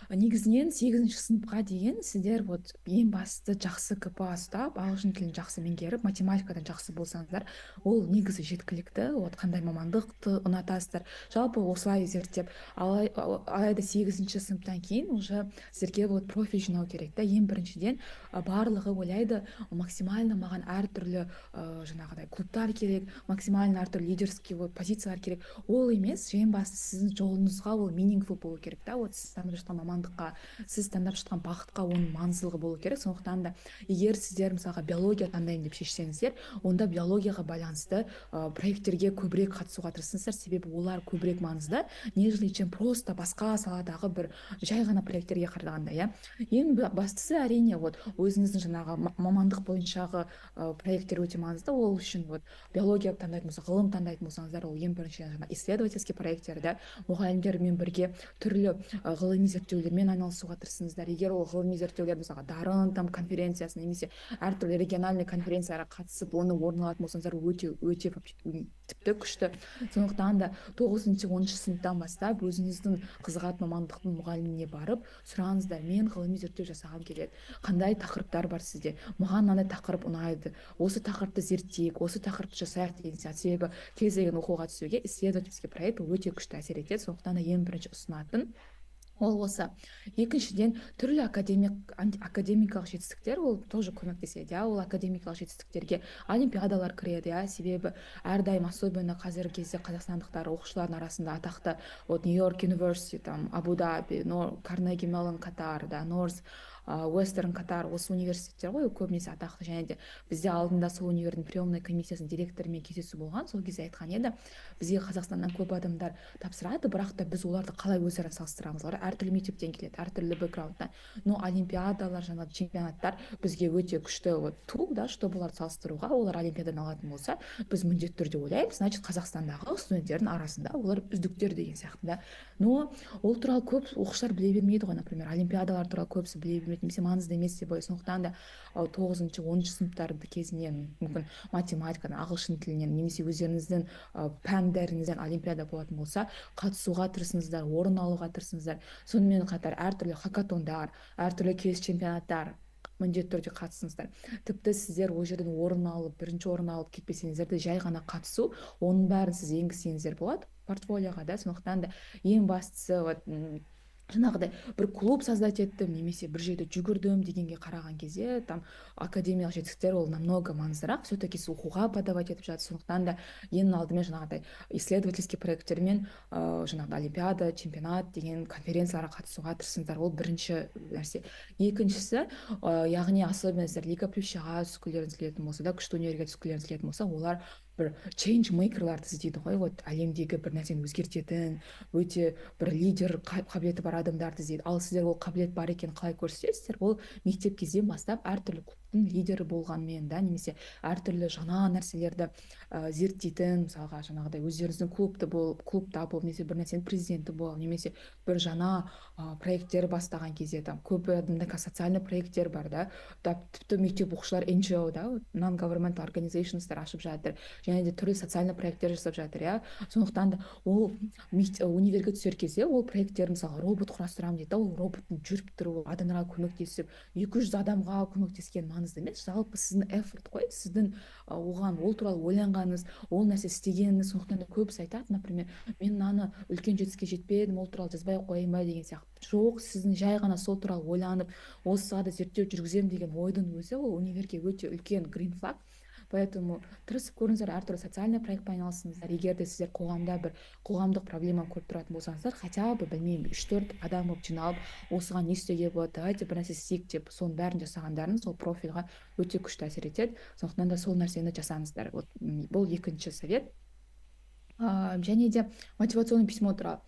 Негізінен сегізінші сыныпқа дейін сіздер, вот, ең басты жақсы КПА ұстап, ағылшын тілін жақсы меңгеріп, математикадан жақсы болсаңыздар, ол негізі жеткілікті. Вот қандай мамандықты ұнатасыздар, жалпы осылай зерттеп. Алайда сегізінші сыныптан кейін уже сіздерге вот профиль жинау керек та. Ең біріншіден, барлығы ойлайды: максимально маған әртүрлі жаңағыдай клубтар керек, максимально әртүрлі лидерский вот позициялар керек. Ол емес, ең бастысы сіздің жолыңызға ол meaningful болу керек та. Вот сіз таңдап жатқан мамандыққа, сіз таңдап жатқан бағытқа оның маңыздылығы болу керек. Сондықтан да егер сіздер, мысалға, биология таңдаймын деп шешсеңіздер, онда биологияға байланысты проекттерге көбірек қатысуға тырысыңыздар, себебі олар көбірек маңызды, нежели чем просто басқа саладағы бір жай ғана проекттерге қарағанда, иә. Ең бастысы, әрине, вот өзіңіздің жаңағы мамандық бойыншағы проекттер өте маңызды. Ол үшін вот биология таңдайтын болсақ, ғылым таңдайтын болсаңыздар, ол ең бірінші жаңағы исследовательский проекттер да, мұғалімдермен бірге түрлі ғылыми зерттеулермен айналысуға тырысыңыздар. Егер ол ғылыми зерттеулер, мысалға, Дарын там конференциясы немесе әртүрлі региональный конференцияға қатысып, оны орын алатын болсаңыздар, өте өте тіпті күшті. Сондықтан да тоғызыншы, 10-шы сыныптан бастап өзіңіздің қызығатын мамандықтың мұғаліміне барып сұраңыздар: «Мен ғылыми зерттеу жасағым келеді, қандай тақырыптар бар сізде? Маған мынандай тақырып ұнайды, осы тақырыпты зерттейік, осы тақырыпты жасайық» деген сияқты. Себебі кез келген оқуға түсуге исследовательский проект өте күшті әсер етеді. Сондықтан да ең бірінші ұсынатын ол осы. Екіншіден, түрлі академикалық жетістіктер, ол тоже көмектеседі, иә. Ол академикалық жетістіктерге олимпиадалар кіреді, иә. Себебі әрдайым, особенно қазіргі кезде, қазақстандықтар оқушылардың арасында атақты вот Нью Йорк University, там Абу Даби, Карнеги Меллон Катар да, Норс Уэстерн Катар, осы университеттер ғой көбінесе атақты. Және де бізде алдында сол универдің приемный комиссиясының директорымен кездесу болған. Сол кезде айтқан еді: «Бізге Қазақстаннан көп адамдар тапсырады, бірақ та біз оларды қалай өзара салыстырамыз? Олар әртүрлі мектептен келеді, әртүрлі бэкграундтан. Но олимпиадалар, жаңағы чемпионаттар бізге өте күшті вот tool да, чтобы оларды салыстыруға. Олар олимпиададан алатын болса, біз міндетті түрде ойлаймыз, значит, Қазақстандағы студенттердің арасында олар үздіктер деген сияқты да». Но ол туралы көп оқушылар біле бермейді ғой. Например, олимпиадалар туралы көбісі біле бермейді немесе маңызды емес деп ойлайды. Сондықтан да тоғызыншы, 10-шы сыныптарды кезінен мүмкін математикадан, ағылшын тілінен немесе өздеріңіздің пәндеріңізден олимпиада болатын болса, қатысуға тырысыңыздар, орын алуға тырысыңыздар. Сонымен қатар әртүрлі хакатондар, әртүрлі кейс чемпионаттар міндетті түрде қатысыңыздар. Тіпті сіздер ол жерден орын алып, бірінші орын алып кетпесеңіздер де, жай ғана қатысу, оның бәрін сіз енгізсеңіздер болады портфолиоға да. Сондықтан да ең бастысы, вот жаңағыдай бір клуб создать еттім немесе бір жерде жүгірдім дегенге қараған кезде, там академиялық жетістіктер ол намного маңыздырақ. Все таки сіз оқуға подавать етіп жатырсыз. Сондықтан да ең алдымен жаңағыдай исследовательский проекттермен, жаңағыдай олимпиада, чемпионат деген конференцияларға қатысуға тырысыңыздар. Ол бірінші нәрсе. Екіншісі, яғни особенно сіздер Лига Плющаға түскілеріңіз келетін болса да, күшті универге түскілеріңіз келетін болса, олар бір change maker ларды іздейді ғой. Вот әлемдегі бір нәрсені өзгертетін, өте бір лидер қабілеті бар адамдарды іздейді. Ал сіздер ол қабілет бар екенін қалай көрсетесіздер? Ол мектеп кезден бастап әртүрлі клубтың лидері болғанмен да немесе әртүрлі жаңа нәрселерді зерттейтін, мысалға, жаңағыдай өздеріңіздің клубты болып, клубта болып немесе бір нәрсенің президенті болып, немесе бір жаңа проекттер бастаған кезде, там көп адамда қазір социальный проекттер бар да, тіпті мектеп оқушылар NGO да, non governmental organizations ашып жатыр және де түрлі социальный проекттер жасап жатыр, иә. Сондықтан да ол универге түсер кезде ол проекттер, мысалға, робот құрастырамын дейді да, ол роботтың жүріп тұруы, адамдарға көмектесіп, 200 адамға көмектескен маңызды емес, жалпы сіздің effort қой, сіздің оған, ол туралы ойланғаныңыз, ол нәрсе істегеніңіз. Сондықтан да көбісі айтады, например, мен мынаны үлкен жетістікке жетпедім, ол туралы жазбай ақ қояйын ба деген сияқты. Жоқ, сіздің жай ғана сол туралы ойланып, осы салада зерттеу жүргіземін деген ойдың өзі ол универге өте үлкен green flag. Поэтому тырысып көріңіздер, әртүрлі социальный проектпен айналысыңыздар. Егер де сіздер қоғамда бір қоғамдық проблеманы көріп тұратын болсаңыздар, хотя бы, білмеймін, үш төрт адам болып жиналып, осыған не істеуге болады, давайте бір нәрсе істейік деп, соның бәрін жасағандарыңыз ол профильға өте күшті әсер етеді. Сондықтан да сол нәрсені жасаңыздар. Вот бұл екінші совет. Және де мотивационный письмо туралы.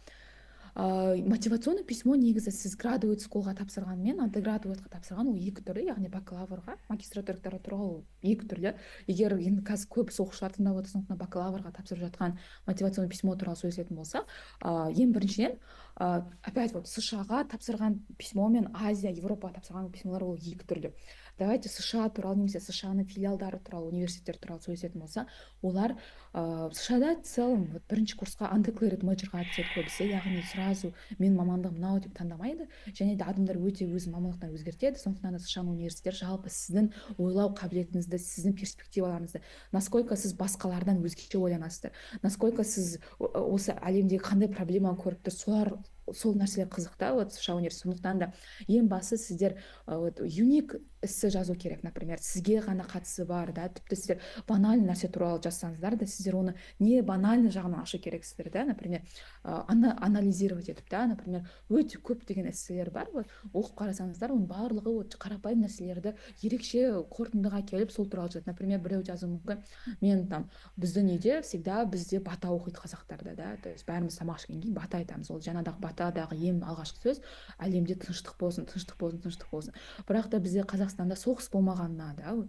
Мотивационный письмо негізі сіз graduate school ға тапсырғанмен undergraduate қа тапсырған ол екі түрлі, яғни бакалаврға, магистратура, докторантураға ол екі түрлі. Егер енді қазір көбісі оқушылар тыңдап отыр, сондықтан бакалаврға тапсырып жатқан мотивационный письмо туралы сөйлесетін болсақ, ең біріншіден Опять вот США-ға тапсырған письмо мен Азия, Европаға тапсырған письмолар ол екі түрлі. Давайте США туралы немесе США-ның филиалдары туралы, университеттер туралы сөйлесетін болса, олар США-да в целом вот бірінші курсқа undeclared major-ға түседі көбісі, яғни сразу мен мамандығым мынау деп таңдамайды, және де адамдар өте өз мамандықтарын өзгертеді. Сондықтан да США-ның университеттері жалпы сіздің ойлау қабілетіңізді, сіздің перспективаларыңызды, насколько сіз басқалардан өзгеше ойланасыздар, насколько сіз осы әлемдегі қандай проблеманы көріп тұрсыз, солар, сол нәрселер қызық та вот США университеті. Сондықтан да ең басы сіздер вот unique эссе жазу керек, например, сізге ғана қатысы бар да. Тіпті сіздер банальный нәрсе туралы жазсаңыздар да, сіздер оны не банальный жағынан ашу керексіздер да, например, анализировать етіп да. Например, өте көптеген эсселер бар, вот оқып қарасаңыздар, оның барлығы вот қарапайым нәрселерді ерекше қорытындыға келіп, сол туралы жазады. Например, біреу жазуы мүмкін: мен там, біздің үйде всегда, бізде бата оқиды қазақтарда да, то есть бәріміз тамақ ішкеннен кейін бата айтамыз. Ол жаңадағы батадағы ең алғашқы сөз: әлемде тыныштық болсын, тыныштық болсын, тыныштық болсын. Бірақ та бізде Қазақстанда соғыс болмағанына да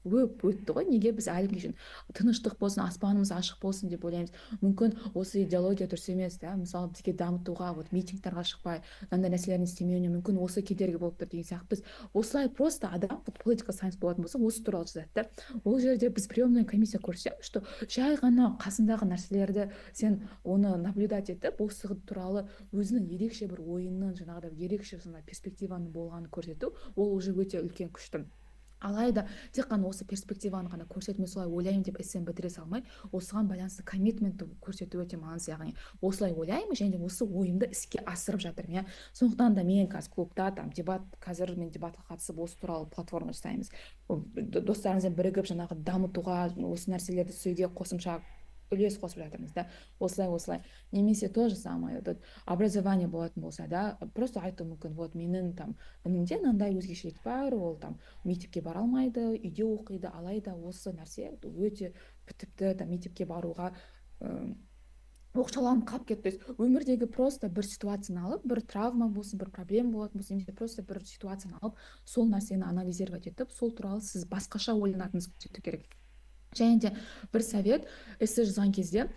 көп өтті ғой, неге біз әлі күнге шейін тыныштық болсын, аспанымыз ашық болсын деп ойлаймыз? Мүмкін, осы идеология дұрыс емес да, мысалы, бізге дамытуға, вот митингтарға шықпай, мынандай нәрселерді істемеуіне мүмкін осы кедергі болып тұр деген сияқты. Біз осылай просто адам, вот political science болатын болса, осы туралы жазады да. Ол жерде біз приемная комиссия көрсе, что жай ғана қасындағы нәрселерді сен оны наблюдать етіп, осы туралы өзінің ерекше бір ойының, жаңағыдай ерекше сондай перспективаның болғанын көрсету, ол уже өте үлкен күшті. Алайда тек қана осы перспективаны ғана көрсетіп, мен солай ойлаймын деп эссені бітіре салмай, осыған байланысты commitment ті көрсету өте маңызды, яғни осылай ойлаймын және осы ойымды іске асырып жатырмын, иә. Сондықтан да мен қазір клубта там дебат, қазір мен дебатқа қатысып, осы туралы платформа жасаймыз, достарымызбен бірігіп, жаңағы дамытуға, осы нәрселерді істеуге қосымша үлес қосып жатырмыз да. Осылай, осылай. Немесе то же самое, вот образование болатын болса да, просто айтуы мүмкін: вот менің там інімде мынандай өзгешелік бар, ол там мектепке бара алмайды, үйде оқиды, алайда осы нәрсе өте тіпті там мектепке баруға оқшауланып қалып кетті. То есть өмірдегі просто бір ситуацияны алып, бір травма болсын, бір проблема болатын болсын, немесе просто бір ситуацияны алып, сол нәрсені анализировать етіп, сол туралы сіз басқаша ойланатыныңызды көрсету керек. Және де бір совет: эссе жазған кезде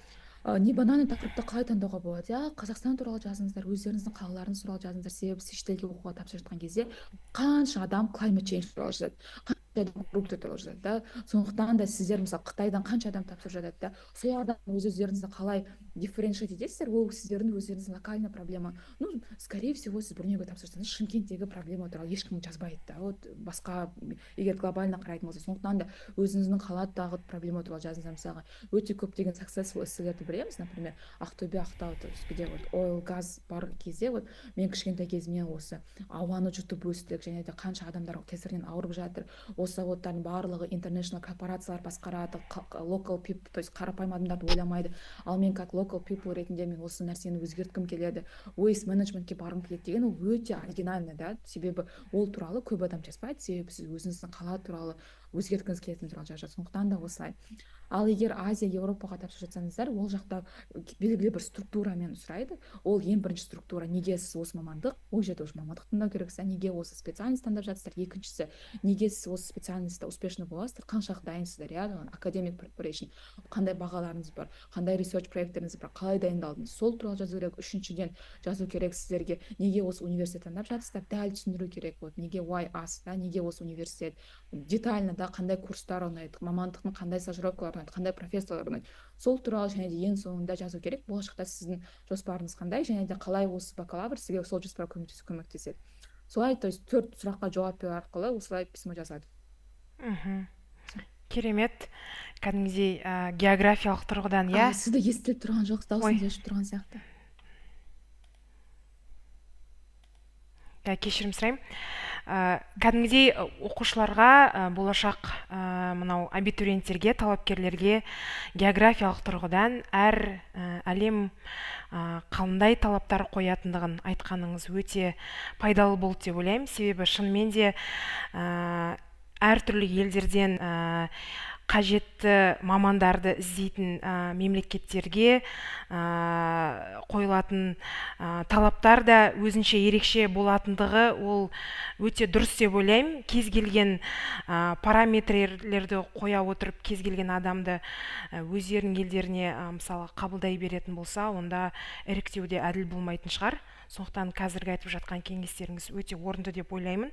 не банальный тақырыпты қалай таңдауға болады, иә? Қазақстан туралы жазыңыздар, өздеріңіздің қалаларыңыз туралы жазыңыздар, себебі сіз шетелге оқуға тапсырып жатқан кезде қанша адам climate change туралы жазады, қанша адам коррупция туралы жазады да. Сондықтан да сіздер, мысалы, Қытайдан қанша адам тапсырып жатады да, солардан өз өздеріңізді қалай differentiate етесіздер? Ол сіздердің өздеріңіздің локальный проблема. Ну, скорее всего, сіз бірдеңеге тапсырсаңыз, Шымкенттегі проблема туралы ешкім жазбайды да, вот басқа, егер глобально қарайтын болса. Сондықтан да өзіңіздің қаладағы проблема туралы жазыңыздар. Мысалға, өте көптеген successful эсселерді білеміз, например, Ақтөбе, Ақтау, то есть где вот oil, газ бар кезде, вот мен кішкентай кезімнен осы ауаны жұтып өстік және де қанша адамдар кесірінен ауырып жатыр, осы заводтардың барлығы international корпорациялар басқарады, local people, то есть қарапайым адамдарды ойламайды. Ал мен как local people ретінде мен осы нәрсені өзгерткім келеді, waste management ке барғым келеді деген, ол өте оригинальный да, себебі ол туралы көп адам жазбайды, себебі сіз өзіңіздің қала туралы, өзгерткіңіз келетіні туралы жазып жатырсыз. Сондықтан да осылай. Ал егер Азия, Еуропаға тапсырып жатсаңыздар, ол жақта белгілі бір структурамен сұрайды. Ол ең бірінші структура: неге сіз осы мамандық, ол жерде уже мамандық таңдау керексіз, неге осы специальность таңдап жатсыздар. Екіншісі: неге сіз осы специальность та успешный боласыздар, қаншалықты дайынсыздар, иә, academic preparation, қандай бағаларыңыз бар, қандай research проекттеріңіз бар, қалай дайындалдыңыз, сол туралы жазу керек. Үшіншіден, жазу керек сіздерге, неге осы университет таңдап жатсыздар, дәл түсіндіру керек, вот неге, why us да, неге осы университет, детально да, қандай курстар ұнайды, мамандықтың қандай стажировкалары ұнайды, қандай профессорлар ұнайды, сол туралы. Және де ең соңында жазу керек, болашақта сіздің жоспарыңыз қандай және де қалай осы бакалавр сізге сол жоспарға көмектеседі. Солай, то есть төрт сұраққа жауап беру арқылы осылай письмо жазады. Керемет, кәдімгідей географиялық тұрғыдан, иә. Сізді естіліп тұрған жоқ, дауысыңыз өшіп тұрған сияқты. Иә, кешірім сұраймын. Кәдімгідей оқушыларға, болашақ мынау абитуриенттерге, талапкерлерге географиялық тұрғыдан әр әлем қандай талаптар қоятындығын айтқаныңыз өте пайдалы болды деп ойлаймын, себебі шынымен де әртүрлі елдерден қажетті мамандарды іздейтін мемлекеттерге қойылатын талаптар да өзінше ерекше болатындығы, ол өте дұрыс деп ойлаймын. Кез келген параметрлерді қоя отырып, кез келген адамды өздерінің елдеріне, мысалы, қабылдай беретін болса, онда іріктеу де әділ болмайтын шығар. Сондықтан қазіргі айтып жатқан кеңестеріңіз өте орынды деп ойлаймын.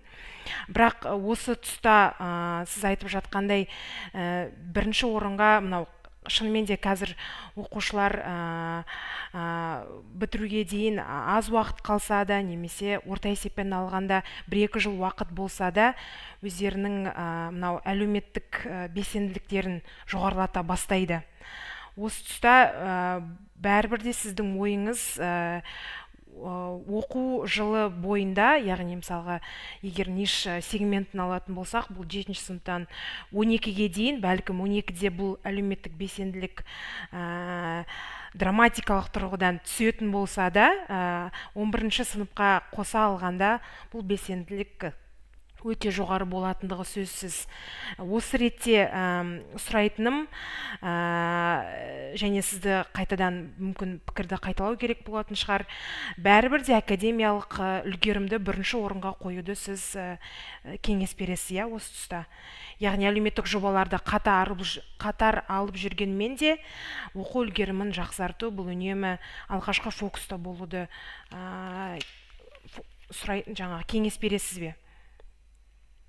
Бірақ осы тұста сіз айтып жатқандай, бірінші орынға мынау шынымен де қазір оқушылар бітіруге дейін аз уақыт қалса да немесе орта есеппен алғанда 1-2 жыл уақыт болса да, өздерінің мынау әлеуметтік белсенділіктерін жоғарылата бастайды. Осы тұста бәрібір де сіздің ойыңыз оқу жылы бойында, яғни мысалға, егер niche сегментін алатын болсақ, бұл жетінші сыныптан 12-ге дейін, бәлкім, 12-де бұл әлеуметтік белсенділік драматикалық тұрғыдан түсетін болса да, 11-ші сыныпқа қоса алғанда бұл белсенділік өте жоғары болатындығы сөзсіз. Осы ретте сұрайтыным, және сізді қайтадан мүмкін пікірді қайталау керек болатын шығар, бәрібір де академиялық үлгерімді бірінші орынға қоюды сіз кеңес бересіз, иә, осы тұста? Яғни әлеуметтік жобаларды қатар алып жүргенмен де, оқу үлгерімін жақсарту бұл үнемі алғашқы фокуста болуды сұрай, жаңағы кеңес бересіз бе?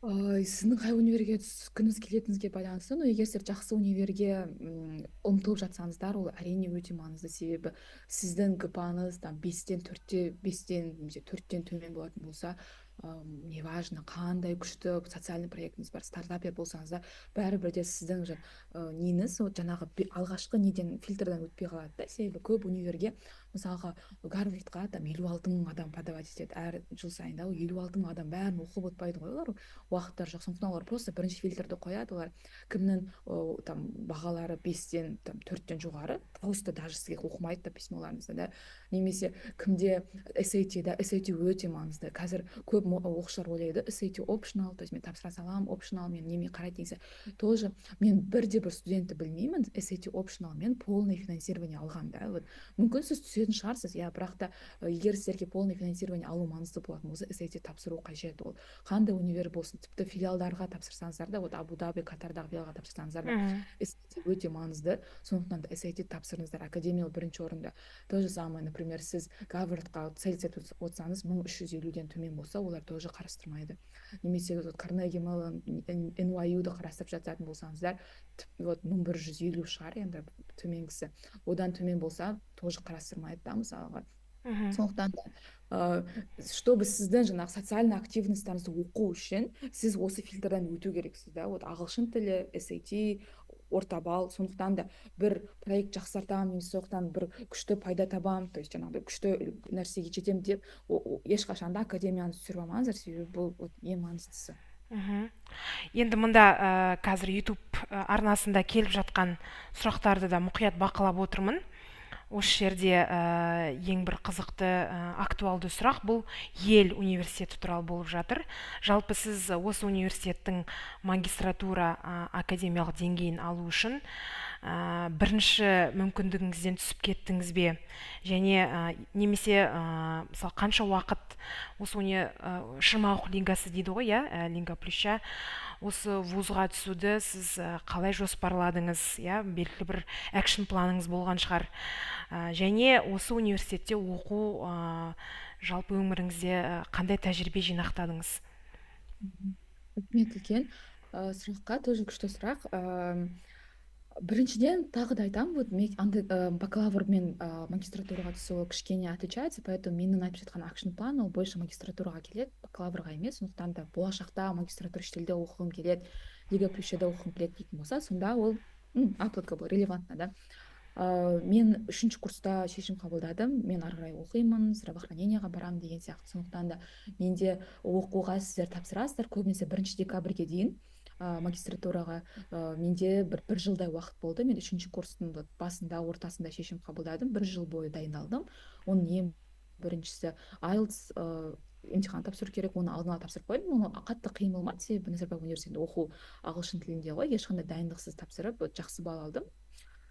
Сіздің қай универге түскіңіз келетініңізге байланысты. Но егер сіздер жақсы универге ұмтылып жатсаңыздар, ол, әрине, өте маңызды. Себебі сіздің ГПАңыз там бестен, төртте бестен немесе 4-тен төмен болатын болса, неважно қандай күшті социальный проектіңіз бар, стартапер болсаңыз да, бәрібір де сіздің неңіз вот жаңағы алғашқы неден, фильтрдан өтпей қалады да. Себебі көп универге, мысалға, Гарвардқа там 56 000 адам подавать етеді әр жыл сайын да. Ол 56 000 адам бәрін оқып отпайды ғой, олар уақыттары жоқ. Сондықтан олар просто бірінші фильтрді қояды. Олар кімнің там бағалары бестен, там 4-тен жоғары, просто даже сізге оқымайды да письмоларыңызды да. Немесе кімде SAT да. SAT өте маңызды. Қазір көп оқушылар ойлайды, SAT optional, то есть мен тапсыра саламын, optional, мен неме қарайды деген сияқты. Тоже мен бірде бір студентті білмеймін, SAT optional мен полный финансирование алған да. Вот мүмкін, сіз түсетін шығарсыз, иә, бірақ та егер сіздерге полный финансирование алу маңызды болатын болса, SAT тапсыру қажет. Ол қандай универ болсын, тіпті филиалдарға тапсырсаңыздар да, вот Абу Даби, Катардағы филиалға тапсырсаңыздар да, SAT өте маңызды. Сондықтан да SAT тапсырыңыздар. Академия бірінші орында. То же самое, например, сіз Гарвардқа цель етіп отырсаңыз, 1350-ден төмен болса, олар тоже қарастырмайды. Немесе вот Карнеги Меллон, NYU-ды қарастырып жататын болсаңыздар, вот 1150 шығар енді төменгісі, одан төмен болса, тоже қарастырмайды да, мысалға. Сондықтан да чтобы сіздің жаңағы социальный активностьтарыңызды оқу үшін, сіз осы фильтрдан өту керексіз да. Вот ағылшын тілі, SAT, орта балл. Сондықтан да бір проект жақсартамын немесе сондықтан бір күшті пайда табамын, то есть жаңағыдай күшті нәрсеге жетемін деп ешқашан да академияны түсіріп алмаңыздар, себебі бұл вот ең маңыздысы. Енді мында қазір YouTube арнасында келіп жатқан сұрақтарды да мұқият бақылап отырмын. Осы жерде ең бір қызықты, актуалды сұрақ бұл Йель университеті туралы болып жатыр. Жалпы, сіз осы университеттің магистратура академиялық деңгейін алу үшін бірінші мүмкіндігіңізден түсіп кеттіңіз бе және немесе мысалы, қанша уақыт осы шырмауық лигасы дейді ғой, иә, Лига Плюща, осы вузға түсуді сіз қалай жоспарладыңыз, иә, белгілі бір action планыңыз болған шығар. Және осы университетте оқу жалпы өміріңізде қандай тәжірибе жинақтадыңыз? Рахмет үлкен сұраққа, тоже күшті сұрақ. Біріншіден, тағы да айтамын, вот андай бакалавр мен магистратураға түсу кішкене отличается, поэтому менің айтып жатқан action план ол больше магистратураға келеді, бакалаврға емес. Сондықтан да болашақта магистратура шетелде оқығым келеді, Лига Плющада оқығым келеді дейтін болса, сонда ол АПК бұл релевантно да. Мен үшінші курста шешім қабылдадым: мен ары қарай оқимын, здравоохранениеға барамын деген сияқты. Сондықтан да менде оқуға сіздер тапсырасыздар көбінесе 1 декабрьге дейін магистратураға. Менде бір жылдай уақыт болды. Мен үшінші курстың басында, ортасында шешім қабылдадым. Бір жыл бойы дайындалдым. Оның ең біріншісі IELTS емтихан тапсыру керек. Оны алдын ала тапсырып қойдым. Оны қатты қиын болмады, себебі Назарбаев университетінде оқу ағылшын тілінде ғой. Ешқандай дайындықсыз тапсырып, вот жақсы балл алдым,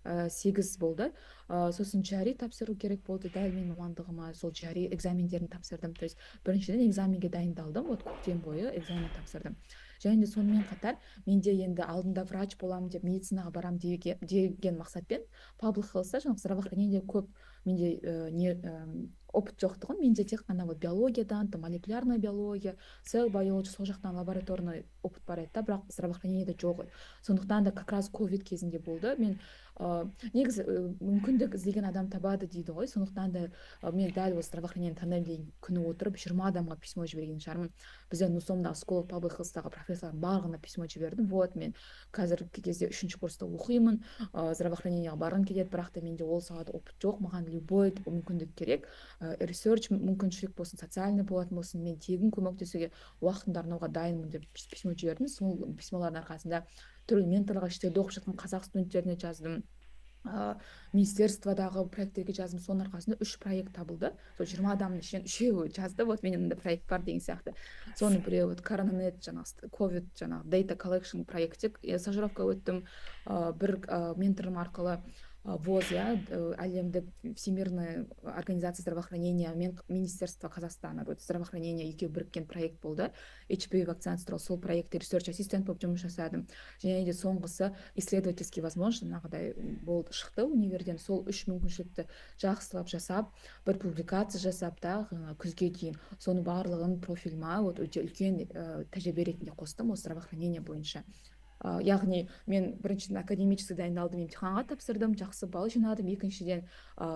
8 болды. Сосын GRE тапсыру керек болды дәл менің мамандығыма. Сол GRE экзамендерін тапсырдым. То есть біріншіден, экзаменге дайындалдым, вот көктем бойы экзамен тапсырдым. Және де сонымен қатар менде енді алдында врач боламын деп, медицинаға барамын деген мақсатпен public health, жаңағы здравоохранение көп менде не Опыт жоқ тұғын менде, тек қана вот биологиядан, там молекулярная биология, cell biology, сол жақтан лабораторный опыт бар еді да, бірақ здравоохранениеде жоқ еді. Сондықтан да как раз ковид кезінде болды. Мен негізі мүмкіндік іздеген адам табады дейді ғой. Сондықтан да мен дәл осы здравоохранение таңдаймын деген күні отырып, 20 адамға письмо жіберген шығармын. Бізде НУСОМдағы School of Public Healthтағы профессорлардың барлығына письмо жібердім: вот мен қазіргі кезде үшінші курста оқимын, здравоохранениеға барғым келеді, бірақ та менде ол салада опыт жоқ, маған любой мүмкіндік керек, research мүмкіншілік болсын, социальный болатын болсын, мен тегін көмектесуге, уақытымды арнауға дайынмын деп письмо жібердім. Сол письмолардың арқасында түрлі менторларға, шетелде оқып жатқан қазақ студенттеріне жаздым, министерстводағы проекттерге жаздым. Соның арқасында үш проект табылды. Сол 20 адамның ішінен үшеуі жазды, вот менде мындай проект бар деген сияқты. Соның біреуі вот Коронанет, жаңағы ковид, жаңағы data collection проекте стажировка өттім бір менторым арқылы. ВОЗ, иә, әлемдік Всемирная организация здравоохранения мен Министерство Казахстана вот здравоохранения екеуі біріккен проект болды, HPV вакцинация туралы. Сол проектте research assistant болып жұмыс жасадым. Және де соңғысы исследовательский возможность жаңағыдай болды, шықты универден. Сол үш мүмкіншілікті жақсылап жасап, бір публикация жасап та күзге дейін, соның барлығын профиліма вот өте үлкен тәжірибе ретінде қостым осы здравоохранение бойынша. Яғни мен біріншіден академический дайындалдым, емтиханға тапсырдым, жақсы балл жинадым. Екіншіден,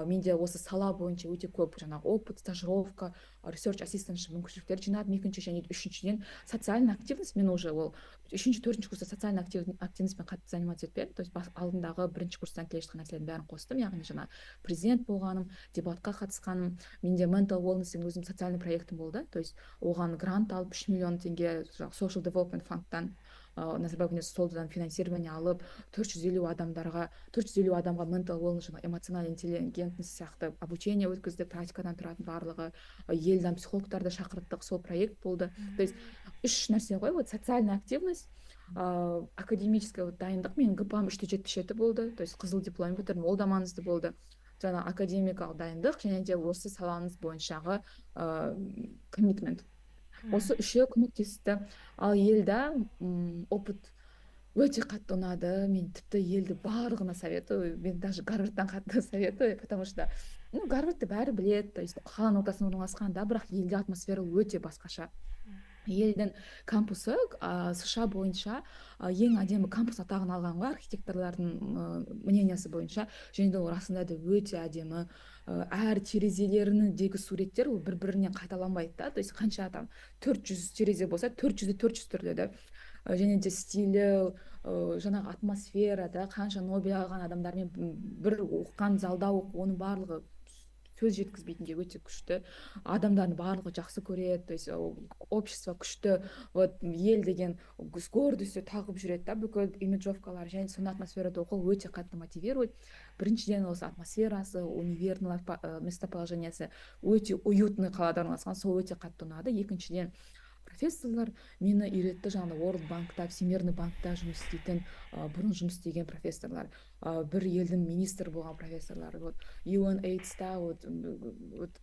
менде осы сала бойынша өте көп жаңағы опыт, стажировка, research assistant мүмкіншіліктер жинадым екінші. Және үшіншіден, социальная активность. Мен уже ол үшінші, төртінші курста социальный активностьпен қатты заниматься етпедім, то есть алдындағы бірінші курстан келе жатқан нәрселердің бәрін қостым, яғни жаңа президент болғаным, дебатқа қатысқаным. Менде mental wellness деген өзім социальный проектім болды, то есть оған грант алып, 3 миллион теңге Social Development Fundтан, Назарбаев университетінен финансирование алып, 450 адамдарға, 450 адамға mental wellness, жаңағы эмоциональный интеллигентность сияқты обучение өткіздік, практикадан тұратын барлығы. Елден психологтарды шақырттық, сол проект болды. То есть үш нәрсе ғой: вот социальная активность, академическая вот дайындық, менің ГПАм 3,77 болды, то есть қызыл диплом бітірдім, ол да маңызды болды, жаңа академикалық дайындық және де осы салаңыз бойыншағы commitment. Осы үшеуі көмектесті. Ал Yaleда опыт өте қатты ұнады. Мен тіпті Yaleді барлығына советую, мен даже Гарвардтан қатты советую, потому что, ну, Гарвардты бәрі біледі, то есть қаланың ортасында орналасқан да, бірақ Yaleде атмосфера өте басқаша. Yaleдің кампусы США бойынша ең әдемі кампус атағын алған ғой архитекторлардың мнениясы бойынша. Және де ол расында да өте әдемі. Әр терезелеріндегі суреттер ол бір бірінен қайталанбайды да, то есть қанша там 400 терезе болса, 400-де 400 түрлі да. Және де стилі, жаңағы атмосфера да, қанша Нобель алған адамдармен бір оқыған залда оның барлығы сөз жеткізбейтіндей өте күшті. Адамдардың барлығы жақсы көреді, то есть общество күшті. Вот Yale деген с гордостью тағып жүреді да бүкіл имиджовкалар. Және сондай атмосферада оқу өте қатты мотивирует. Біріншіден, осы атмосферасы, универдің местоположениесі өте уютный қалада орналасқан, сол өте қатты ұнады. Екіншіден, профессорлар мені үйретті. Жаңағыдай World Bankта, Всемирный банкта жұмыс істейтін, бұрын жұмыс істеген профессорлар, бір елдің министрі болған профессорлар, вот UNAIDS-та, вот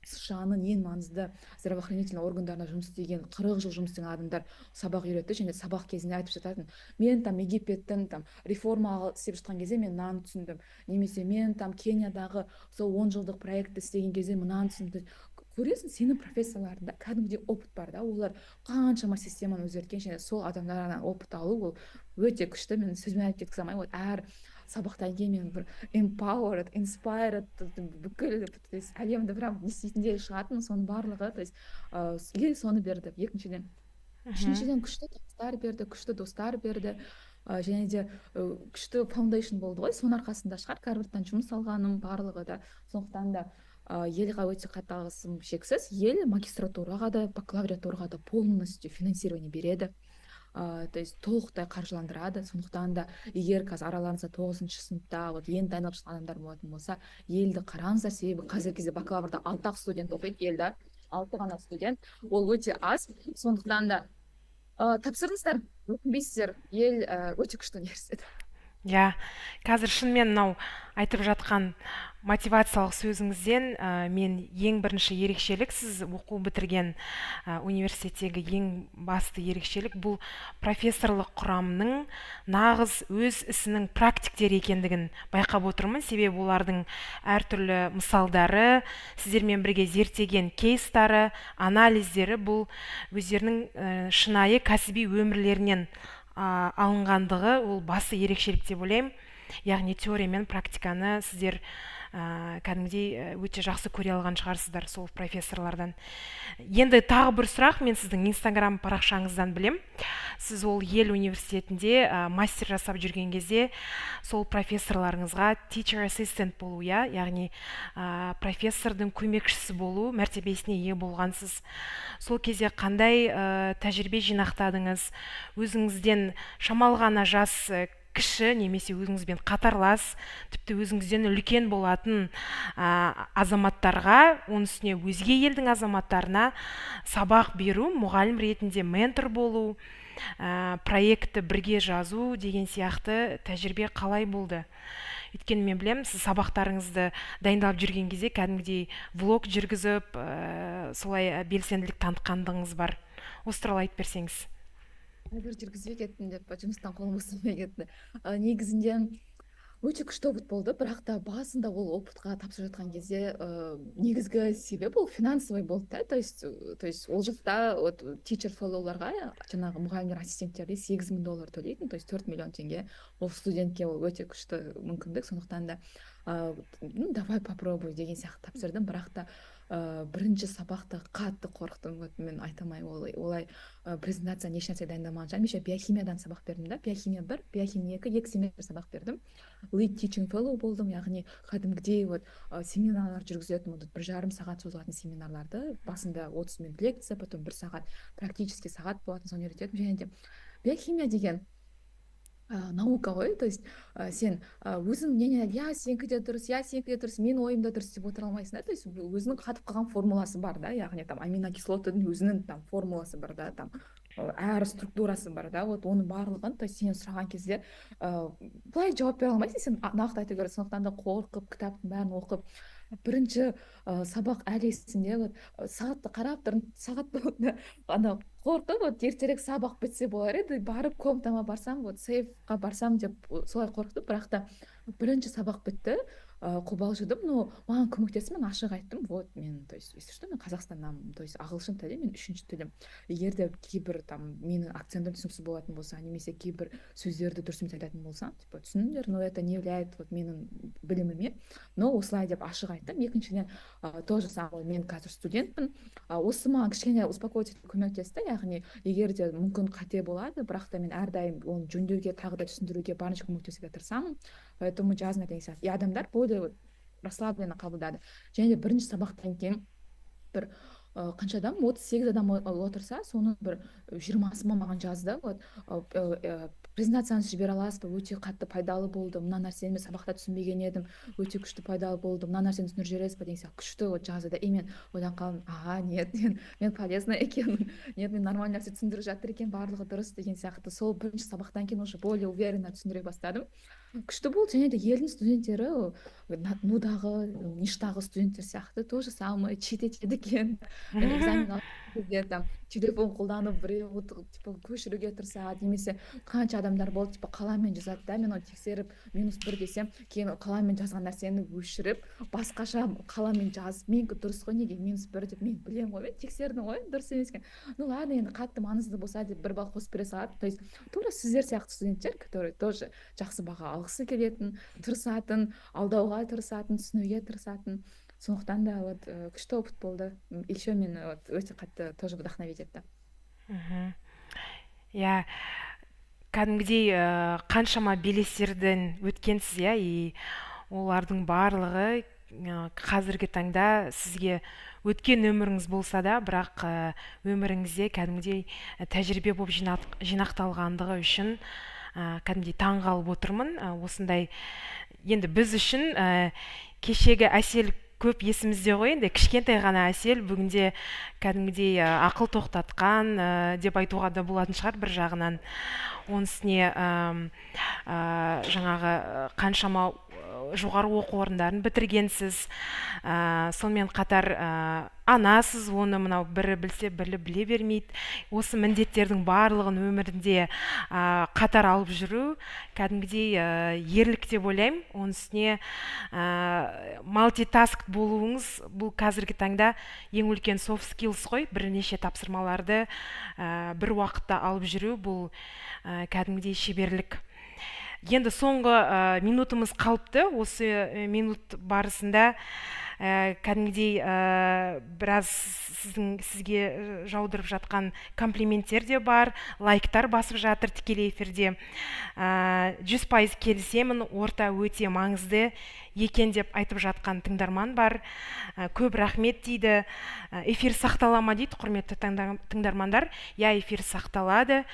США-ның ең маңызды здравоохранительный органдарында жұмыс істеген, 40 жыл жұмыс істеген адамдар сабақ үйретті. Және сабақ кезінде айтып жататын: мен там Египеттің там реформа істеп жатқан кезде мен мынаны түсіндім немесе мен там Кениядағы сол 10 жылдық проектті істеген кезде мынаны түсіндім. Көресің, сенің профессорларыңда кәдімгідей опыт бар да, олар қаншама системаны өзгерткен. Және сол адамдардан опыт алу ол өте күшті, мен сөзбен айтып жеткізе алмаймын. Вот әр сабақтан кейін мен бір empowered, inspired, бүкіл, то есть әлемді прям не істейтіндей шығатынмын. Соның барлығы, то есть Yale соны берді екіншіден. Үшіншіден, күшті достар берді, күшті достар берді және де күшті foundation болды ғой. Соның арқасында шығар Гарвардтан жұмыс алғаным барлығы да. Сондықтан да Yaleға өте қатты алғысым шексіз. Yale магистратураға да, бакалавриатураға да полностью финансирование береді, то есть толықтай қаржыландырады. Сондықтан да егер қазір араларыңызда тоғызыншы сыныпта вот енді дайындалып жатқан адамдар болатын болса, Yaleді қараңыздар. Себебі қазіргі кезде бакалаврда алты ақ студент оқиды Yaleда, алты ғана студент, ол өте аз. Сондықтан да тапсырыңыздар, өкінбейсіздер. Yale өте күшті университет. Иә, қазір шынымен мынау айтып жатқан мотивациялық сөзіңізден мен ең бірінші ерекшелік, сіз оқу бітірген университеттегі ең басты ерекшелік, бұл профессорлық құрамның нағыз өз ісінің практиктері екендігін байқап отырмын. Себебі олардың әртүрлі мысалдары, сіздермен бірге зерттеген кейстары, анализдері, бұл өздерінің шынайы кәсіби өмірлерінен алынғандығы, ол басты ерекшелік деп ойлаймын. Яғни теория мен практиканы сіздер кәдімгідей өте жақсы көре алған шығарсыздар сол профессорлардан. Енді тағы бір сұрақ. Мен сіздің Инстаграм парақшаңыздан білем, сіз ол Йель университетінде мастер жасап жүрген кезде сол профессорларыңызға teacher assistant болу, иә, яғни профессордың көмекшісі болу мәртебесіне ие болғансыз. Сол кезде қандай тәжірибе жинақтадыңыз? Өзіңізден шамалы ғана жас кіші немесе өзіңізбен қатарлас, тіпті өзіңізден үлкен болатын азаматтарға, оның үстіне өзге елдің азаматтарына сабақ беру, мұғалім ретінде ментор болу, проектті бірге жазу деген сияқты тәжірибе қалай болды? Өйткені мен білемін, сіз сабақтарыңызды дайындалып жүрген кезде кәдімгідей влог жүргізіп, солай белсенділік танытқандығыңыз бар. Осы туралы айтып берсеңіз. Қазір жүргізбей кеттім деп, жұмыстан қолым босамай кетті. Негізінде өте күшті опыт болды, бірақ та басында ол опытқа тапсырып жатқан кезде негізгі себеп ол финансовый болды да. То есть ол жақта вот teacher fellow ларға, жаңағы мұғалімдер, ассистенттерге 8000 доллар төлейтін, то есть 4 миллион теңге. Ол студентке ол өте күшті мүмкіндік. Сондықтан да ну, давай попробуй деген сияқты тапсырдым. Бірақ та бірінші сабақта қатты қорықтым. Вот мен айта алмаймын, ол олай презентацияны, ешнәрсе дайындамаған шығармын. Еще биохимиядан сабақ бердім да, биохимия бір, биохимия екі, екі семестр сабақ бердім. Lead teaching fellow болдым, яғни кәдімгідей вот семинарлар жүргізетінмін. Вот 1,5 сағат созылатын семинарларды, басында 30 минут лекция, потом бір сағат практический сағат болатын, соны үйрететінмін. Және де биохимия деген наука ғой, то есть сен өзің мнение, иә, сенікі де дұрыс, иә, сенікі де дұрыс, менің ойым да дұрыс деп отыра алмайсың да. То есть өзінің қатып қалған формуласы бар да, яғни там аминокислотаның өзінің там формуласы бар да, там әр структурасы бар да. Вот оның барлығын, то есть сенен сұраған кезде былай жауап бере алмайсың, сен нақты айту керек. Сондықтан да қорқып, кітаптың бәрін оқып, бірінші сабақ әлі есімде. Вот сағатты қарап тұрмын, сағат ана қорқып, вот ертерек сабақ бітсе болар еді, барып комнатама барсам, вот сейфқа барсам деп солай қорықтым. Бірақ та бірінші сабақ бітті, қобалжыдым, но маған көмектесті. Мен ашық айттым: вот мен, то есть если что, мен Қазақстаннанмын, то есть ағылшын тілі мен үшінші тілім. Егер де кейбір там менің акцентім түсініксіз болатын болса немесе кейбір сөздерді дұрыс емес айтатын болсам, типа түсініңдер, но это не влияет вот менің біліміме, но осылай деп ашық айттым. Екіншіден, то же самое, мен қазір студентпін. Осы маған кішкене успокоить көмектесті, яғни егер де мүмкін қате болады, бірақ та мен әрдайым оны жөндеуге, тағы да түсіндіруге, барынша көмектесуге тырысамын, поэтому жазыңдар деген сияқты. И адамдар более расслабленно қабылдады. Және де бірінші сабақтан кейін бір қанша адам, 38 адам отырса, соның бір 20-сы ма маған жазды: вот презентацияңызды жібере аласыз ба, өте қатты пайдалы болды, мына нәрсені мен сабақта түсінбеген едім, өте күшті пайдалы болды, мына нәрсені түсіндіріп жібересіз ба деген сияқты күшті вот жазды да. И мен ойланып қалдым: ага, нет, мен полезна екенмін, нет, мен нормальный нәрсе түсіндіріп жатыр екен, барлығы дұрыс деген сияқты. Сол бірінші сабақтан кейін уже более уверенно түсіндіре бастадым. Күшті болды. Және де елдің студенттері НУ-дағы, НИШ-тағы студенттер сияқты то же самое чит етеді екен. Экзамен кезде там телефон қолданып, біреу типа көшіруге тырысады немесе қанша адамдар болды, типа қаламмен жазады да, мен оны тексеріп, минус 1 десем, кейін қаламмен жазған нәрсені өшіріп, басқаша қаламмен жазып, менікі дұрыс қой, неге минус 1 деп, мен білемін ғой, мен тексердім ғой, дұрыс емес екен, ну ладно, енді қатты маңызды болса деп бір балл қосып бере салады. То есть тура сіздер сияқты студенттер, которые тоже жақсы баға алғысы келетін, тырысатын, алдауға тырысатын, түсінуге тырысатын. Сондықтан да вот күшті опыт болды. Еще мені вот өте қатты тоже вдохновить етті. Иә, кәдімгідей қаншама белестерден өткенсіз, иә, и олардың барлығы қазіргі таңда сізге өткен өміріңіз болса да, бірақ өміріңізде кәдімгідей тәжірибе болып жинақталғандығы үшін кәдімгідей таң қалып отырмын. Осындай енді біз үшін кешегі Әсел Көп есімізде ғой енді, кішкентай ғана Әсел бүгінде кәдімгідей ақыл тоқтатқан деп айтуға да болатын шығар бір жағынан. Оның үстіне жаңағы қаншама жоғары оқу орындарын бітіргенсіз, сонымен қатар анасыз, оны мынау бірі білсе, бірі біле бермейді. Осы міндеттердің барлығын өмірінде қатар алып жүру кәдімгідей ерлік деп ойлаймын. Оның үстіне multitask болуыңыз, бұл қазіргі таңда ең үлкен soft skills қой. Бірнеше тапсырмаларды бір уақытта алып жүру, бұл кәдімгідей шеберлік. Енді соңғы минутымыз қалыпты. Осы минут барысында кәдімгідей біраз сізге жаудырып жатқан комплименттер де бар, лайктар басып жатыр тікелей эфирде. 100% келісемін, орта өте маңызды екен деп айтып жатқан тыңдарман бар. Көп рахмет дейді. Эфир сақтала ма дейді, құрметті тыңдармандар. Иә, эфир сақталады.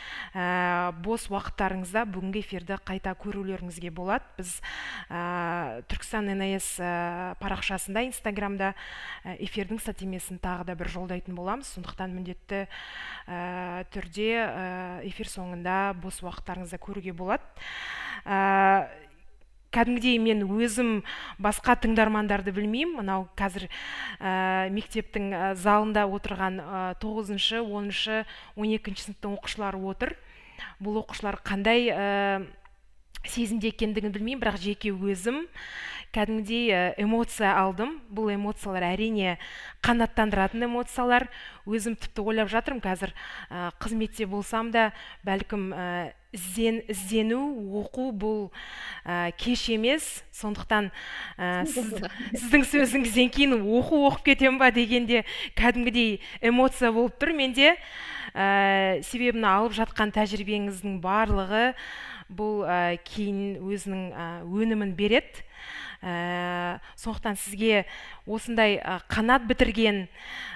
Бос уақыттарыңызда бүгінгі эфирді қайта көрулеріңізге болады. Біз Түркістан НС парақшасында, Инстаграмда эфирдің сілтемесін тағы да бір жолдайтын боламыз. Сондықтан міндетті түрде эфир соңында бос уақыттарыңызда көруге болады. Кәдімгідей мен өзім, басқа тыңдармандарды білмеймін, мынау қазір мектептің залында отырған тоғызыншы, 10-шы, 12-сыныптың оқушылары отыр. Бұл оқушылар қандай сезімде екендігін білмеймін, бірақ жеке өзім кәдімгідей эмоция алдым. Бұл эмоциялар, әрине, қанаттандыратын эмоциялар. Өзім тіпті ойлап жатырмын қазір, қызметте болсам да, бәлкім, іздену, оқу бұл кеш емес. Сондықтан сіздің сөзіңізден кейін оқу оқып кетемін ба дегенде кәдімгідей эмоция болып тұр менде. Себебі мына алып жатқан тәжірибеңіздің барлығы бұл кейін өзінің өнімін береді. Сондықтан сізге осындай қанат бітірген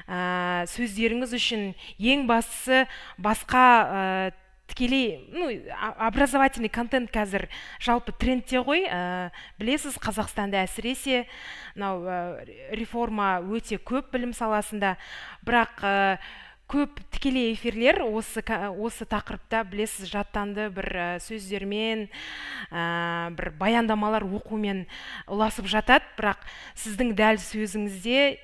сөздеріңіз үшін, ең бастысы, басқа тікелей, ну, образовательный контент қазір жалпы трендте ғой, білесіз, Қазақстанда әсіресе мынау реформа өте көп білім саласында. Бірақ көп тікелей эфирлер осы тақырыпта, білесіз, жаттанды бір сөздермен, бір баяндамалар оқумен ұласып жатады. Бірақ сіздің дәл сөзіңізде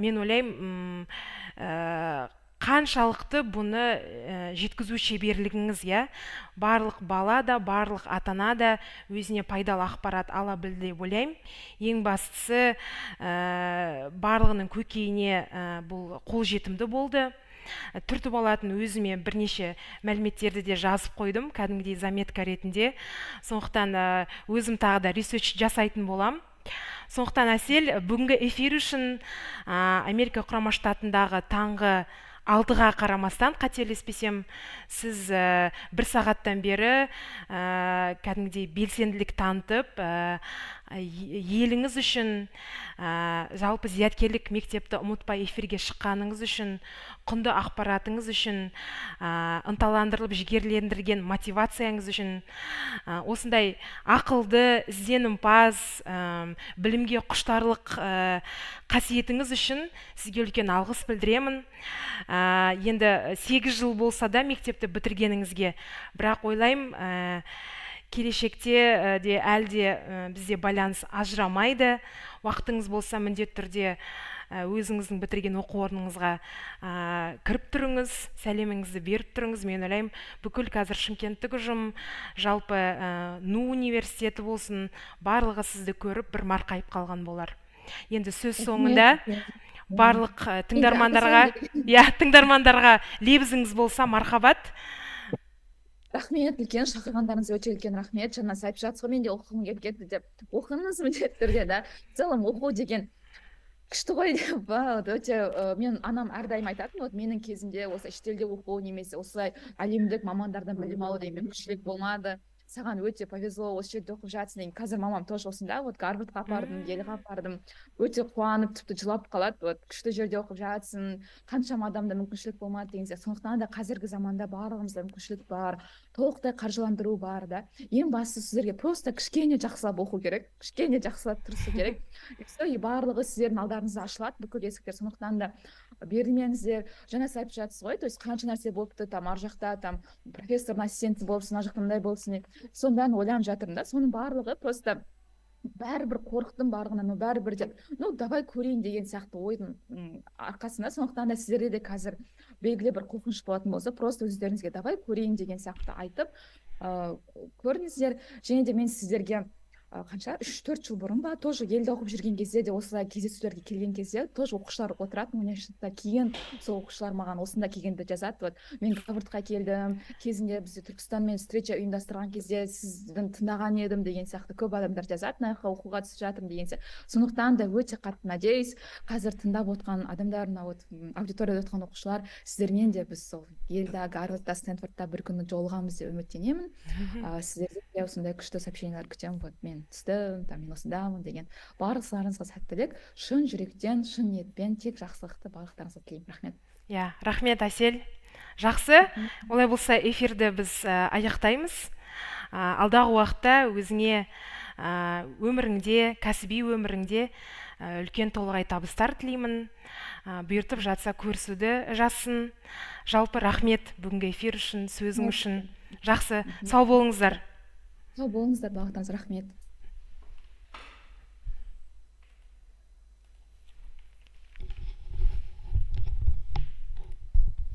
мен ойлаймын, қаншалықты бұны жеткізу шеберлігіңіз, иә, барлық бала да, барлық ата ана да өзіне пайдалы ақпарат ала білді деп ойлаймын. Ең бастысы, барлығының көкейіне бұл қолжетімді болды. Түртіп алатын өзіме бірнеше мәліметтерді де жазып қойдым кәдімгідей заметка ретінде. Сондықтан өзім тағы да research жасайтын боламын. Сондықтан, Әсел, бүгінгі эфир үшін, Америка Құрама Штатындағы таңғы 6-ға қарамастан, қателеспесем, сіз бір сағаттан бері кәдімгідей белсенділік танытып, еліңіз үшін, жалпы зияткерлік мектепті ұмытпай эфирге шыққаныңыз үшін, құнды ақпаратыңыз үшін, ынталандырылып жігерлендірген мотивацияңыз үшін, осындай ақылды, ізденімпаз, білімге құштарлық қасиетіңіз үшін сізге үлкен алғыс білдіремін. Енді 8 жыл болса да мектепті бітіргеніңізге, бірақ ойлаймын, келешекте де әлі де бізде байланыс ажырамайды. Уақытыңыз болса, міндетті түрде өзіңіздің бітірген оқу орныңызға кіріп тұрыңыз, сәлеміңізді беріп тұрыңыз. Мен ойлаймын, бүкіл қазір шымкенттік ұжым, жалпы НУ университеті болсын, барлығы сізді көріп бір марқайып қалған болар. Енді сөз соңында барлық тыңдармандарға, иә, тыңдармандарға лебізіңіз болса, мархабат. Рахмет үлкен, шақырғандарыңызға өте үлкен рахмет. Жаңа сіз айтып жатсыз ғой, мен де оқығым келіп кетті деп. Оқыңыз міндетті түрде да. В целом оқу деген күшті ғой деп өте. Мен анам әрдайым айтатын, вот менің кезімде осы шетелде оқу немесе осылай әлемдік мамандардан білім алу деген мүмкіншілік болмады. Саған өте повезло, осы жерде оқып жатсың деген. Қазір мамам тоже осында, вот Гарвардқа апардым, Йельға апардым, өте қуанып, тіпті жылап қалады: «Вот күшті жерде оқып жатсың, қаншама адамда мүмкіншілік болмады», — деген сияқты. Сондықтан да қазіргі заманда барлығымызда мүмкіншілік бар, толықтай қаржыландыру бар да. Ең бастысы, сіздерге просто кішкене жақсылап оқу керек, кішкене жақсылап тырысу керек, и все, и барлығы сіздердің алдарыңызда ашылады, бүкіл есіктер. Сондықтан да берілмеңіздер. Жаңа сіз айтып жатсыз ғой, то есть қанша нәрсе болыпты, там ар жақта там профессордың ассистенті болыпсың, мына жақта мындай болыпсың деп. Соның бәрін ойланып жатырмын да. Соның барлығы просто бәрібір қорықтым барлығынан, но бәрібір де ну давай көрейін деген сияқты ойдың арқасында. Сондықтан да сіздерде де қазір белгілі бір қорқыныш болатын болса, просто өздеріңізге «давай көрейін» деген сияқты айтып көріңіздер. Және де мен сіздерге қанша, 3-4 жыл бұрын ба, тоже елде оқып жүрген кезде де осылай кездесулерге келген кезде тоже оқушылар отыратын университетте. Кейін сол оқушылар маған осында келгенде жазады: «Вот мен Гарвардқа келдім, кезінде бізде Түркістанмен встреча ұйымдастырған кезде сіздің тыңдаған едім», — деген сияқты көп адамдар жазады, мына жаққа оқуға түсіп жатырмын деген сияқты. Сондықтан да өте қатты надеюсь, қазір тыңдап отқан адамдар, мына вот аудиторияда отқан оқушылар, сіздермен де біз сол Йельда, Гарвардта, Стэнфордта бір күні жолығамыз деп үміттенемін. Сіздерден де осындай күшті сообщениялар күтемін: «Вот мен түстім, там мен осындамын» деген. Барлықтарыңызға сәттілік, шын жүректен, шын ниетпен тек жақсылықты барлықтарыңызға тілеймін. Рахмет. Иә, рахмет, Әсел. Жақсы, олай болса, эфирді біз аяқтаймыз. Алдағы уақытта өзіңе өміріңде, кәсіби өміріңде үлкен толағай табыстар тілеймін. Бұйыртып жатса, көрісуді жазсын. Жалпы, рахмет бүгінгі эфир үшін, сөзің үшін. Жақсы, сау болыңыздар. Сау болыңыздар барлықтарыңыз, рахмет.